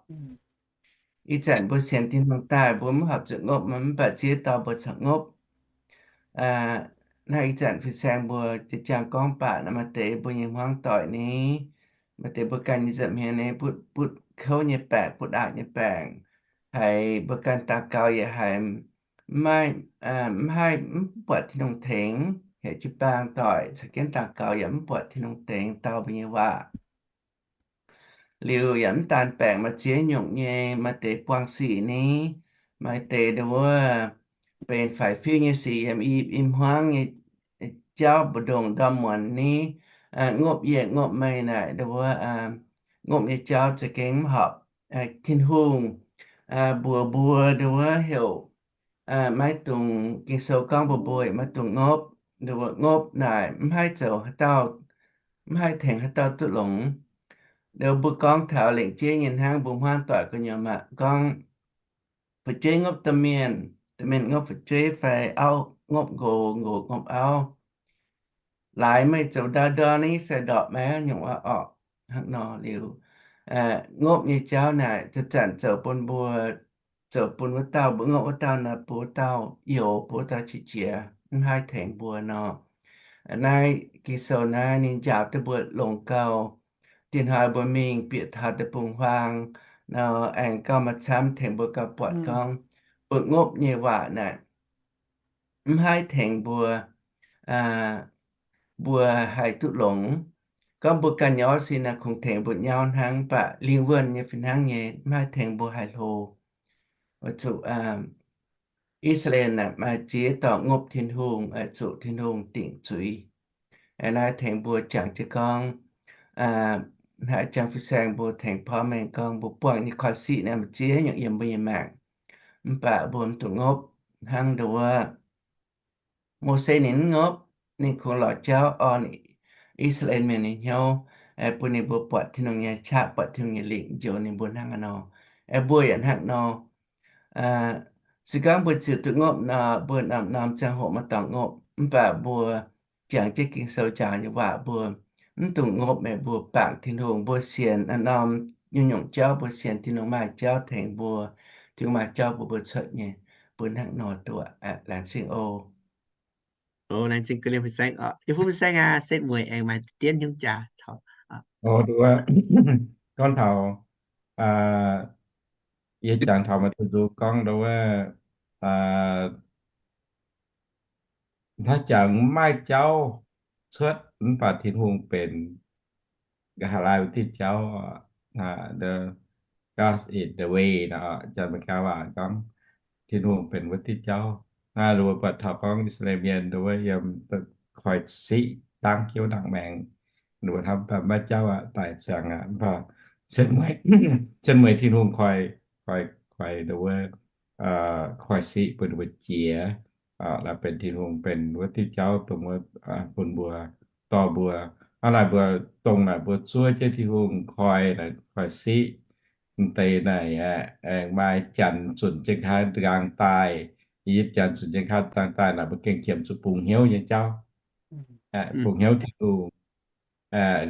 Ih zanc mbuo sienx Tin-Hungh daaih, mbuo mv horpc zuqc ngopv, mv baac ziex dauh mbuo corc ngopv. Naaiv ih zanc fin-saeng mbuo jiex jaang gorngv baac nor, maaih deix mbuo nyei hmuangv doic ni, maaih deix mbuo ganh nyei nza'hmien ni, butv, butv kouv nyei baengc, butv aqc nyei baengc, haiz mbuo ganh daux gaux yaac haiz mv haih, mv buatc Tin-Hungh tengx, heuc jiu-baang doic caux jienv daux gaux yaac mv buatc Tin-Hungh tengx dau mbuo nyei waac. Liuz yaac mv daan baengc, maaih ziex nyungc nyei, maaih deix buangh sic ni, maaih deix ndon wuov benx faix-fiuv nyei sic yiem i hmuangv nyei jauv mbu'ndongx ndorm muonz ni, ngopv yie ngopv meih naaic ndon wuov, ngopv nyei jauv za'gengh mv horpc. Tin-Hungh mbuox mbuo ndon wuov heuc maiv dungx, Ging-Sou gorngv mbuox mbuo maiv dungx ngopv, ndon wuov ngopv naaic mv haih zoux haaix dauh, mv haih tengx haaix dauh duqv longx. Ndon mbuo gorngv taux lengc jeiv nyei hnangv mbuo hmuangv doic gu'nyuoz maaih gorngv, fu'jueiv ngopv domh mienh, domh mienh ngopv fu'jueiv fai auv ngopv nqox, nqox ngopv auv. Laaix meih zoux ndau ndorn ni se ndorpc maiv nyungc aqv orqc. Hnangv nor liuz, ngopv nyei jauv naaic zanc-zanc zoux bun mbuo, zoux bun wuov dauh, mbuo ngopv wuov dauh nor, bun wuov dauh youx, bun wuov dauh qiex jiez, mv haih tengx mbuo nor. Naaiv Ging-Sou naaiv ninh njaaux duqv mbuo longx gau. Diex hnoi mbuo mingh bieqc taux deic-bung-huaang nor, aengx gauh maaih camv tengx mbuo gauh buatc gorngv mbuo ngopv nyei waac naaic mv haih tengx mbuo, mbuo haih duqv longx. Gorngv mbuo ganh nyauv sin naaic kungx tengx mbuo nyauv hnangv, mv baac lingh wuonh nyei fih hnangv nyei mv haih tengx mbuo haih hlo. Weic zuqc I^saa^laa^en maaih ziex dauh ngopv Tin-Hungh, zuqc Tin-Hungh dingc zuiz. Naaiv tengx mbuo jangx jienv gorngv, hnangv jangx fin-saeng mbuo tengx porv mengh gorngv mbuo buangh nyei koiv-siqv naaiv maaih ziex nyungc yiem mbuo nyei maengc. Mv baac mbuo mv dungx ngopv hnangv ndon wuov Mose ninh mv ngopv. Ninh kungx lorz jauv orn I^saa^laa^en Mienh nyei hnyouv, bun ninh mbuo buatc Tin-Hungh nyei qaqv, buatc Tin-Hungh nyei lingc njoux ninh mbuo hnangv haaix nor. Aeqv, mbuo yaac hnangv nor. Se gorngv mbuo ziouc duqv ngopv nor, mbuo norm-norm ziangh hoc maiv dorngc ngopv, mv baac mbuo jangx jienv Ging-Sou jangx nyei waac mbuo mv dungx ngopv meih, mbuo bangc Tin-Hungh, mbuo sienx norm-norm nyungc-nyungc jauv, mbuo sienx Tin-Hungh maaih jauv tengx mbuo, Tin-Hungh maaih jauv bun mbuo cuotv nyei. Mbuo hnangv nor duqv. Laengz zingh oc. Laengz zingh ga'lien fin-saeng oc. Yie mbuo fin-saeng aac, setv mueiz aengx maaih dienv hnyouv jaax taux. Gorngv taux, yie jangx taux maaih deix nzung gorngv ndau wuov, hnangv jangx maaih jauv cuotv mv baac Tin-Hungh benx nqa'haav laai wuov diuh jauv. God is the way nor, janx Meigaa waac gorngv Tin-Hungh benx wuov diuh jauv. Naaiv mbuo buatc taux gorngv I^saa^laa^en Mienh ndau wuov yiem koiv-siqv dangv jienv nangc maengx, mbuo hnamv daaih maiv jauv aqv, daic ziangx aqv, mv baac setv mueiz Tin-Hungh koi, koi, koi ndau wuov koiv-siqv bun mbuo jiex, laaix benx Tin-Hungh benx wuov diuh jauv dongh wuov bun mbuo, dorh mbuo. Hnangv naaic mbuo, dongh naaic mbuo zuov jienv Tin-Hungh koi, koiv-siqv, m'deix naaic aeqv, aengx maaih janx zunc jienv nqaang daaih, i yipv janx zunc jienv nqaang daaih naaic, mbuo gengh qiemx zuqc bungx hnyouv nyei jauv, bungx hnyouv Tin-Hungh.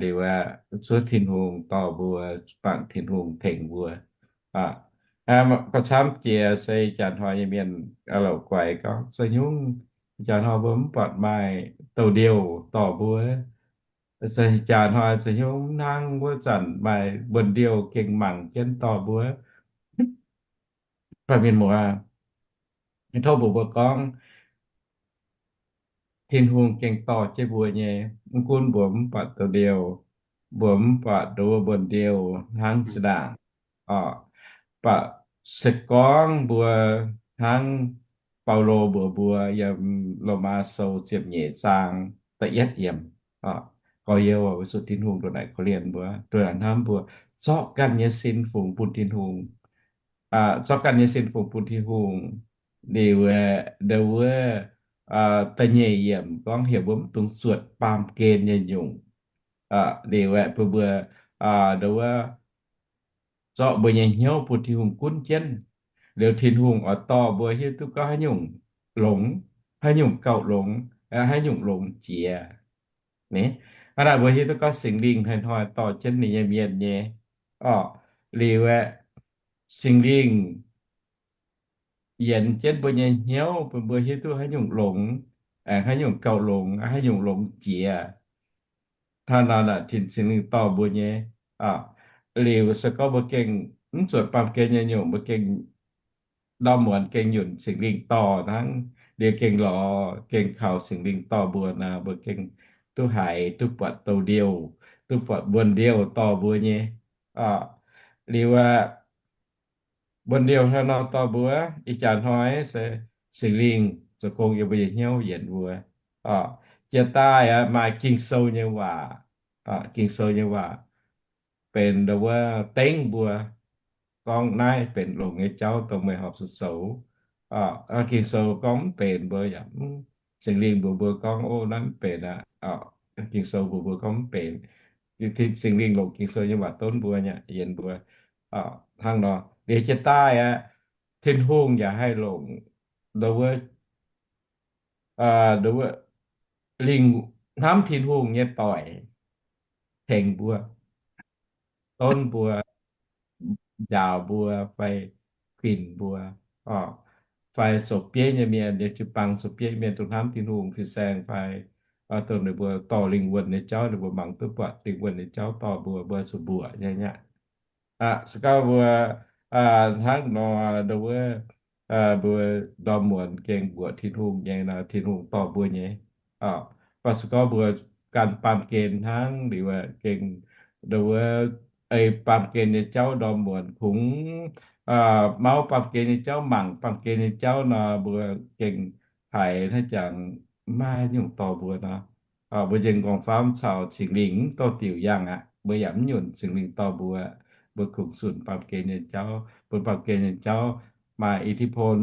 Liuz aeqv, zuov Tin-Hungh dorh mbuo, bangc Tin-Hungh tengx mbuo. Gauh camv jiex se janx hnoi nyei mienh louc guaix gorngv, se nyungc janx hnoi mbuo mv buatc maaih douh ndiouh dorh mbuo. Se janx hnoi se nyungc hnangv wuov zanc maaih mbuonx-ndiouh gengh mangc jienv dorh mbuo. Baamh mienh muoz, tov mbuox mbuo gorngv, Tin-Hungh gengh dorh jienv mbuo nyei. Mv gunv mbuo mv buatc douh ndiouh, mbuo mv buatc nduov mbuonx-ndiouh hnangv zinh ndaangc, mv baac se gorngv mbuo hnangv Baulo mbuox mbuo yiem Lomaa Sou ziepc nyeic zaang da'yietv yiemc, gorx-youz, weic zuqc Tin-Hungh ndongc naaic korv-lienh mbuo, ndongc naaic hnamv mbuo, zorqv ganh nyei sin fungx bun Tin-Hungh. Zorqv ganh nyei sin fungx bun Tin-Hungh. Liuz aeqv, ndau wuov da'nyeic yiemc gorngv heuc mbuo mv dungx zuotc baamh gen nyei nyungc. Liuz aeqv, bun mbuo ndau wuov zorqv mbuo nyei hnyouv bun Tin-Hungh gunv jienv. Liuz Tin-Hungh oix dorh mbuo hiuv duqv gorngv haaix nyungc longx, haaix nyungc gauh longx, haaix nyungc longx jiex. Hnangv naaic mbuo hiuv duqv gorngv Singx Lingh hnoi-hnoi dorh jienv ninh nyei mienh nyei. Orqc, liuz aeqv, Singx Lingh yienx jienv mbuo nyei hnyouv bun mbuo hiuv duqv haaix nyungc longx, aengx haaix nyungc gauh longx, haaix nyungc longx jiex. Hnangv nor naaic Tin, Singx Lingh dorh mbuo nyei. Liuz se gorngv mbuo gengh mv zuotc baamh gen nyei nyungc, mbuo gengh ndorm muonz gengh nyunc Singx Lingh dorh hnangv. Liuz gengh lorz gengh kaux Singx Lingh dorh mbuo nor, mbuo gengh duqv haiz, duqv buatc douh ndiouh, duqv buatc mbuonx-ndiouh dorh mbuo nyei. Liuz aeqv, mbuonx-ndiouh hnangv nor dorh mbuo, ih jaax hnoi se Singx Lingh zoux gong yiem mbuo nyei hnyouv yienx mbuo. Jiex daaih aeqv, maaih Ging-Sou nyei waac. Ging-Sou nyei waac benx ndau wuov dengv mbuo gorngv naaiv benx longx nyei jauv dongh meih horpc zuqc zoux. Ging-Sou gorngv mv benx mbuo yaac mv, Singx Lingh mbuox mbuo gorngv, ov, naaiv mv benx aqv. Ging-Sou mbuox mbuo gorngv mv benx. Singx Lingh longc Ging-Sou nyei waac donv mbuo nyei, yienx mbuo. Hnangv nor, liuz jiex daaih aqv, Tin-Hungh yaac haih longc ndau wuov, ndau wuov lingh, hnamv Tin-Hungh nyei doic tengx mbuo, donv mbuo, njaaux mbuo fai kuinx mbuo, fai zoux bieiv nyei mienh, yiem jiu-baang zoux bieiv mienh, dongh hnamv Tin-Hungh fin-saeng fai dongh ninh mbuo dorh lingh wuonh nyei jauv, ninh mbuo mangc duqv buatc lingh wuonh nyei jauv dorh mbuo, mbuo zuqc mbuoqc nyei aqv. Se gorngv mbuo hnangv nor, ndau wuov, mbuo ndorm muonz gengh mbuoqc Tin-Hungh nyei nor, Tin-Hungh dorh mbuo nyei. Mv baac se gorngv mbuo ganh baamh gen hnangv liuz, gengh ndau wuov ei baamh gen nyei jauv ndorm muonz kungx mauv baamh gen nyei jauv, mangc baamh gen nyei jauv nor, mbuo gengh haiz hnangv jangx maiv nyungc dorh mbuo nor. Mbuo njien-gorngv faam caux Singx Lingh mv dorh diuc yangh aqv. Mbuo yaac mv nyunc Singx Lingh dorh mbuo. Mbuo kungx zunc baamh gen nyei jauv, bun baamh gen nyei jauv maaih อิทธิพล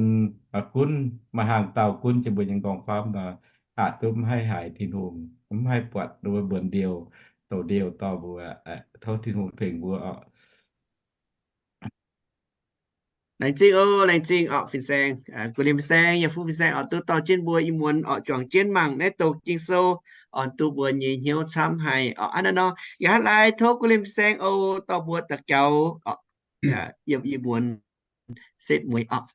gunv, maaih hnaangx dauh gunv jienv mbuo njien-gorngv faam nor, aqc duqv mv haih haiz Tin-Hungh, mv haih buatc mbuo mbuonx ndiouh, douc ndiouh dorh mbuo. Tov Tin-Hungh tengx mbuo oc. Laengz zingh oc, laengz zingh oc, fin-saeng, guv lin fin-saeng, yaac fu fin-saeng oc, duqv dorh jienv mbuo ih muonz oc juangc jienv mangc naaiv douc Ging-Sou, oc, duqv mbuo nyei hnyouv camv haic oc. Hnangv naaiv nor, yaac hnangv laai tov guv lin fin-saeng oc dorh mbuo daux gaux oc, yiem ih muonz setv mueiz oc.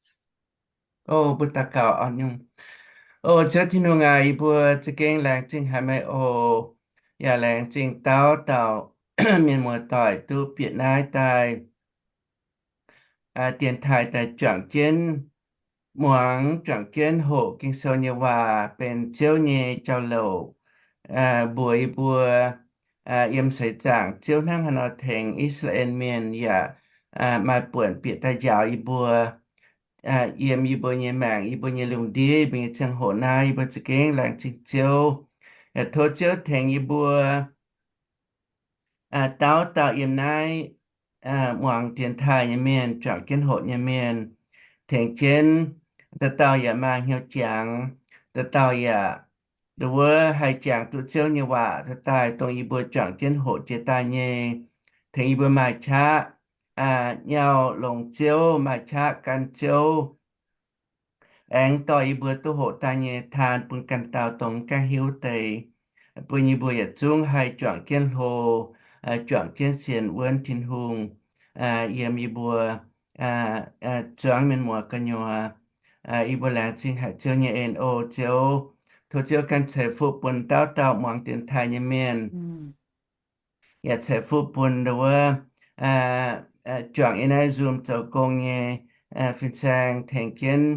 O mbuo daux gaux oc nyungc. O Ziouv Tin-Hungh aac, yie mbuo za'gengh laengz zingh haic meih oc. Yaac laengz zingh dauh dauh mienh muoz-doic duqv bieqc naaiv daaih dienx taaih daaih juangc jienv muangx, juangc jienv hoqc Ging-Sou nyei waac benx Ziouv nyei jauv-louc mbuox yie mbuo yiem seix zaangc Ziouv hnangv haaix nor tengx I^saa^laa^en Mienh yaac maaih buonc bieqc daaih njaaux yie mbuo yiem yie mbuo nyei maengc, yie mbuo nyei lungh ndiev, yie mbuo nyei ziangh hoc naaiv. Yie mbuo za'gengh laengz zingh Ziouv. Yaac tov Ziouv tengx yie mbuo dauh dauh yiem naaiv muangx dienx taaih nyei mienh, juangc jienv hoqc nyei mienh, tengx jienv dauh dauh yaac maaih hnyouv jangx, dauh dauh yaac nduov wuov haih jangx duqv Ziouv nyei waac daaih dongh yie mbuo juangc jienv hoqc jiex daaih nyei, tengx yie mbuo maaih qaqv nyau longx Ziouv, maaih qaqv gan Ziouv. Aengx dorh yie mbuo duqv hoqc daaih nyei taan bun ganh dauh dongh mv gaengh hiuv deix, bun yie mbuo yietc zungv haih juangc jienv hlo, juangc jienv sienx wuonv Tin-Hungh yiem yie mbuo zuangx mienh muoz gu'nyuoz. Yie mbuo laengz zingh haic Ziouv nyei en o Ziouv. Tov Ziouv ganh ceix fuqv bun dauh dauh muangx dienx taaih nyei mienh. Yaac ceix fuqv bun ndau wuov juangc yiem naaiv Zoom zoux gong nyei fin-saeng tengx jienv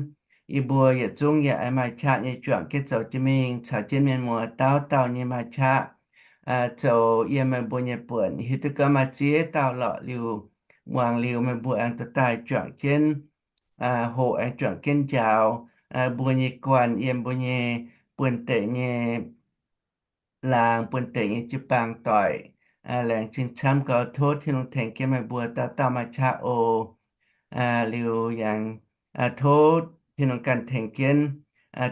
yie mbuo yietc zungv yaac maaih qaqv nyei juangc jienv zoux jienv mingh caux jienv mienh muoz dauh dauh nyei maaih qaqv zoux yiem meih mbuo nyei buonc. Hiuv duqv gorngv maaih ziex dauh lorqc liuz, muangx liuz meih mbuo aengx dorh daaih juangc jienv hoqc, aengx juangc jienv njaaux mbuo nyei guanh yiem mbuo nyei buonv-deic nyei laangz, buonv-deic nyei jiu-baang doic. Laengz zingh camv gau, tov Tin-Hungh tengx jienv meih mbuo dauh dauh maaih qaqv oc. Liuz yaac tov Tin-Hungh ganh tengx jienv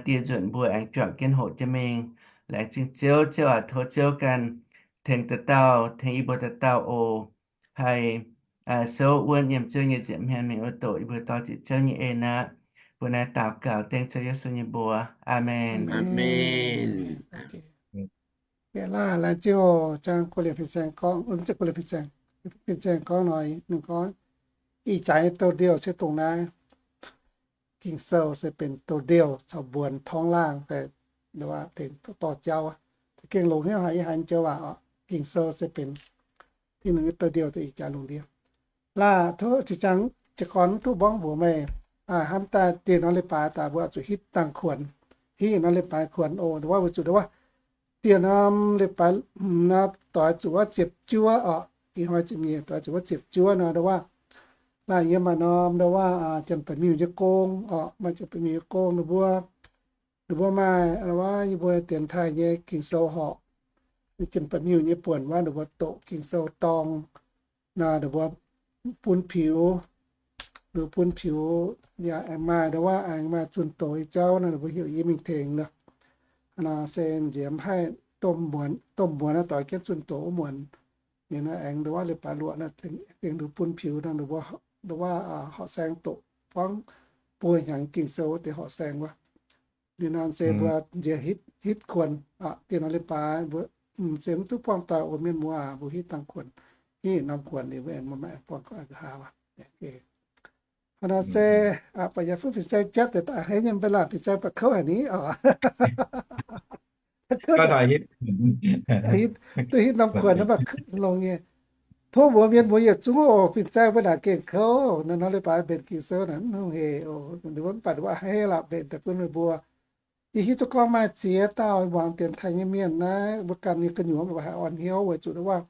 die nzunc mbuo aengx juangc jienv hoqc jienv mingh. Laengz zingh Ziouv. Ziouv aac, tov Ziouv ganh tengx dauh dauh, tengx yie mbuo dauh dauh oc. Haih souv wuonv yiem Ziouv nyei nziepc hmien mingh wuov doqc yie mbuo dorh ziqc Ziouv nyei en aqv. Mbuo naaiv daux gaux dengv Ziouv Yesu nyei mbuox. Aamen. Aamen. Laengz zingh oc. Jang guoqv liemh fin-saeng gorngv, fin-saeng gorngv nor, ninh gorngv, ih jaax nyei douh ndiouh se dongh naaiv. Ging-Sou se benx douh ndiouh caux mbuonx torngv laangh daaih, tengx dorh jauv. Za'gengh longx hnyouv haic, yie haiz joux waac oc. Ging-Sou se benx Tin-Hungh nyei douh ndiouh daaih ih jaax lungh ndiev. Laah, tov zinh ziangx jiez gorn mv duqv mborngv mbuox meih, hnamv daaih dieh norm leiz-baaix daaih mbuo oix zuqc hitv dangh kuonx, hitv norm leiz-baaix kuonx oc. Ndongc wuov weic zuqc ndongc wuov dieh norm leiz-baaix hmz nor, doix zuqc wuov ziepc juov oc. Ih hnoi ziepc nyeic, doix zuqc wuov ziepc juov nor, ndongc wuov laanh yiem maaih norm ndongc wuov Janx-Baeqc Miuh nyei gong oc, maaih Janx-Baeqc Miuh nyei gong ninh mbuo, ninh mbuo maaih wuov yie mbuo dienx taaih nyei Ging-Sou horqc. Janx-Baeqc Miuh nyei buonc wuov ninh mbuo doqc Ging-Sou dorng nor, ninh mbuo bun piux, ninh mbuo bun piux yaac aengx maaih ndongc wuov aengx maaih zunh doz nyei jauv nor, ninh mbuo heuc yie mingh tengx nor. Hnangv nor se nziex mv haih domh muonz, domh muonz naaiv doix jienv zunh doz wuov muonz. Ninh aengx ndongc wuov leiz-baaix luoqc naaiv, tengx ninh bun piux nor, ndongc wuov horqc saeng doqc buangv buo hnyangx Ging-Sou wuov deix horqc saeng wuov. Ninh nor se mbuo nziex hitv, hitv kuonx, dieh norm leiz-baaix mbuo se mv duqv buangh doic oc mienh muoz aac, mbuo hitv dangh kuonx, hitv norm kuonx liuz mbuo aengx maaih buangh nqa'haav aqv. Hnangv nor se baac yaac fuqv fin-saeng jatv deix daaih haiz nyei mv baac laangh fin-saeng baac kouv haic ni oc. Duqv hitv norm kuonx nor mv baac longx nyei. Tov mbuox mienh muoz yietc zungv oc, fin-saeng mbuo naaic gengh kouv, naaiv nor leiz-baaix mbenc Ging-Sou naaic mv hungh hec oc. Ninh mbuo mv baac ninh mbuo a'hneiv lorqc mbenc daaih bun meih mbuo. Yie hiuv duqv gorngv maaih ziex dauh muangx dienx taaih nyei mienh naaiv, mbuo ganh nyei gu'nyuoz mbuo haiz orn hnyouv weic zuqc wuov,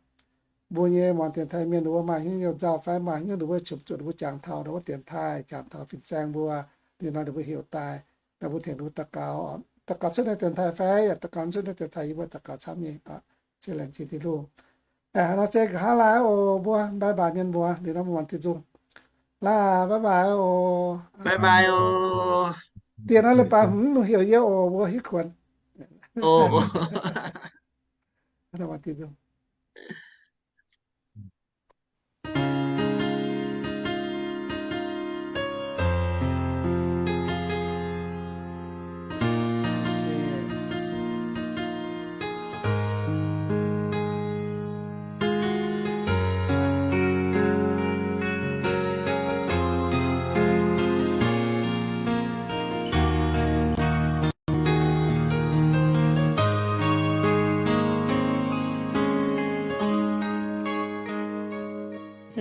mbuo nyei muangx dienx taaih mienh ninh mbuo maaih hnyouv youh nzauh fai maaih hnyouv ninh mbuo qiemx zuqc ninh mbuo jangx taux ninh mbuo dienx taaih, jangx taux fin-saeng mbuo, liuz nor ninh mbuo heuc daaih, naaiv mbuo tengx ninh mbuo daux gaux, daux gaux cuotv naaiv dienx taaih fai yaac daux gaux mv cuotv naaiv dienx taaih, yie mbuo daux gaux camv nyei. Se laengz zingh Tin-Hungh. Hnangv nor se nqa'haav laai oc, mbuo bye bye mienh mbuo, liuz nor mbuo muangx Tin-Hungh. Laah, bye bye oc. Bye bye oc. Dieh nor leiz-baaix hmz lungh heuc yie oc, mbuo hitv kuonx.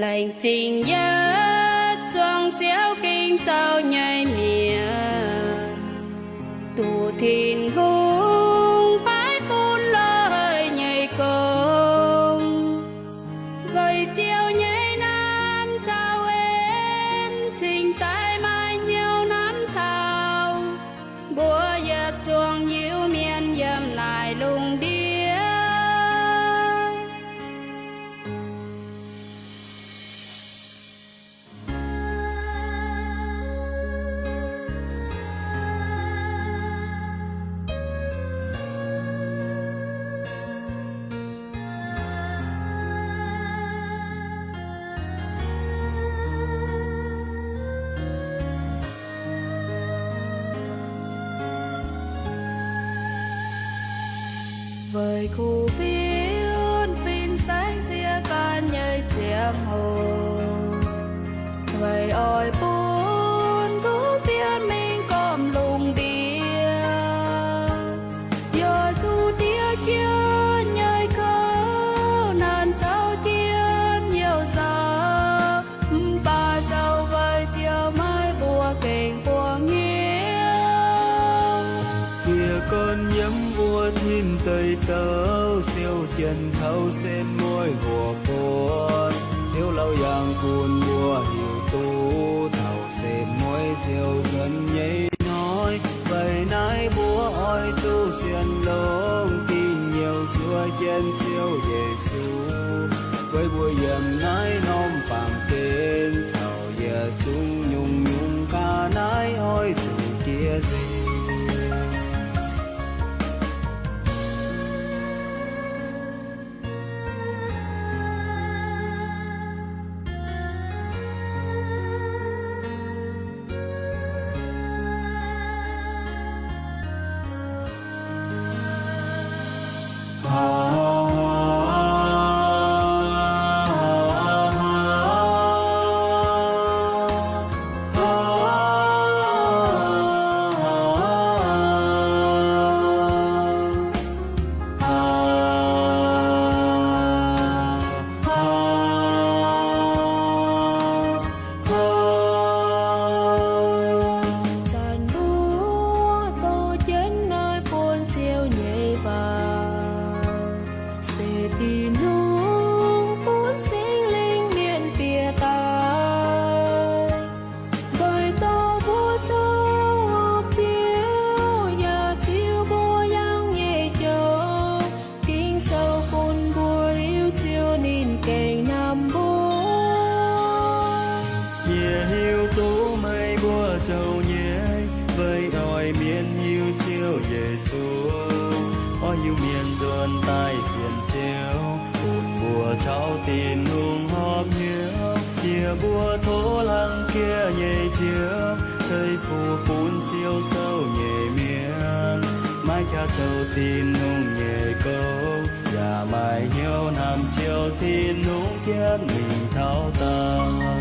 Laengz zingh yietc zungv siou Ging-Sou nyei mienh, duqv Tin-Hungh paaiv bun loz-hnoi nyei gong. Weic Ziouv nyei naamh caux en cingx daaih maaih hnyouv hnamv taux mbuo yietc zungv Iu-Mienh yiem naaic lungh ndiev. Weic kuv fienx fin-saengv sieqv gan nyei ziangh hoc, weic oix bun kuv fienx mingh gormx lungh ndiev. Yaac zuqc diev jienv nyei kouv, naanc caux jienv youh nzauh, mv baac zoux weic Ziouv maiv mbuox gengh buangh hnyouv. Jiez gorn yiem mbuo tin deic douc, siou jienv taux sen mueiz hoc buonc. Ziouv lauh yangh bun mbuo hiuv duqv taux sen mueiz ziouc nzuonx nyei hnoi. Weic naaiv mbuo oix zuqc sienx longx, dingh nyouc zuov jienv Ziouv Yesu. Weic mbuo yiem naaiv norm baamh gen caux yietc zungv nyungc-nyungc ga'naaiv oix zuqc jiex sin. Zanc mbuo doqc jienv naaiv buonc Ziouv nyei waac, se Tin-Hungh bun Singx Lingh mienh fiev daaih, weic dorh mbuo zoux Ziouv yaac ziux mbuo yangh nyei jauv. Ging-Sou bun mbuo hiuv Ziouv ninh gengh nqa'haav mbuo. Yie hiuv duqv meih mbuo zoux nyei, weic oix mienh hiuv Ziouv Yesu, oix hiuv mienh nzuonx daaih sienx Ziouv, bun mbuo caux Tin-Hungh horpc hnyouv. Yie mbuo tov hlang jiex nyei Ziouv, ceix fuqv bun siou sou nyei mienh, maiv jaax zoux Tin-Hungh nyei gong, yaac maaih hnyouv hnamv Ziouv Tin-Hungh jienv mingh taux daauh.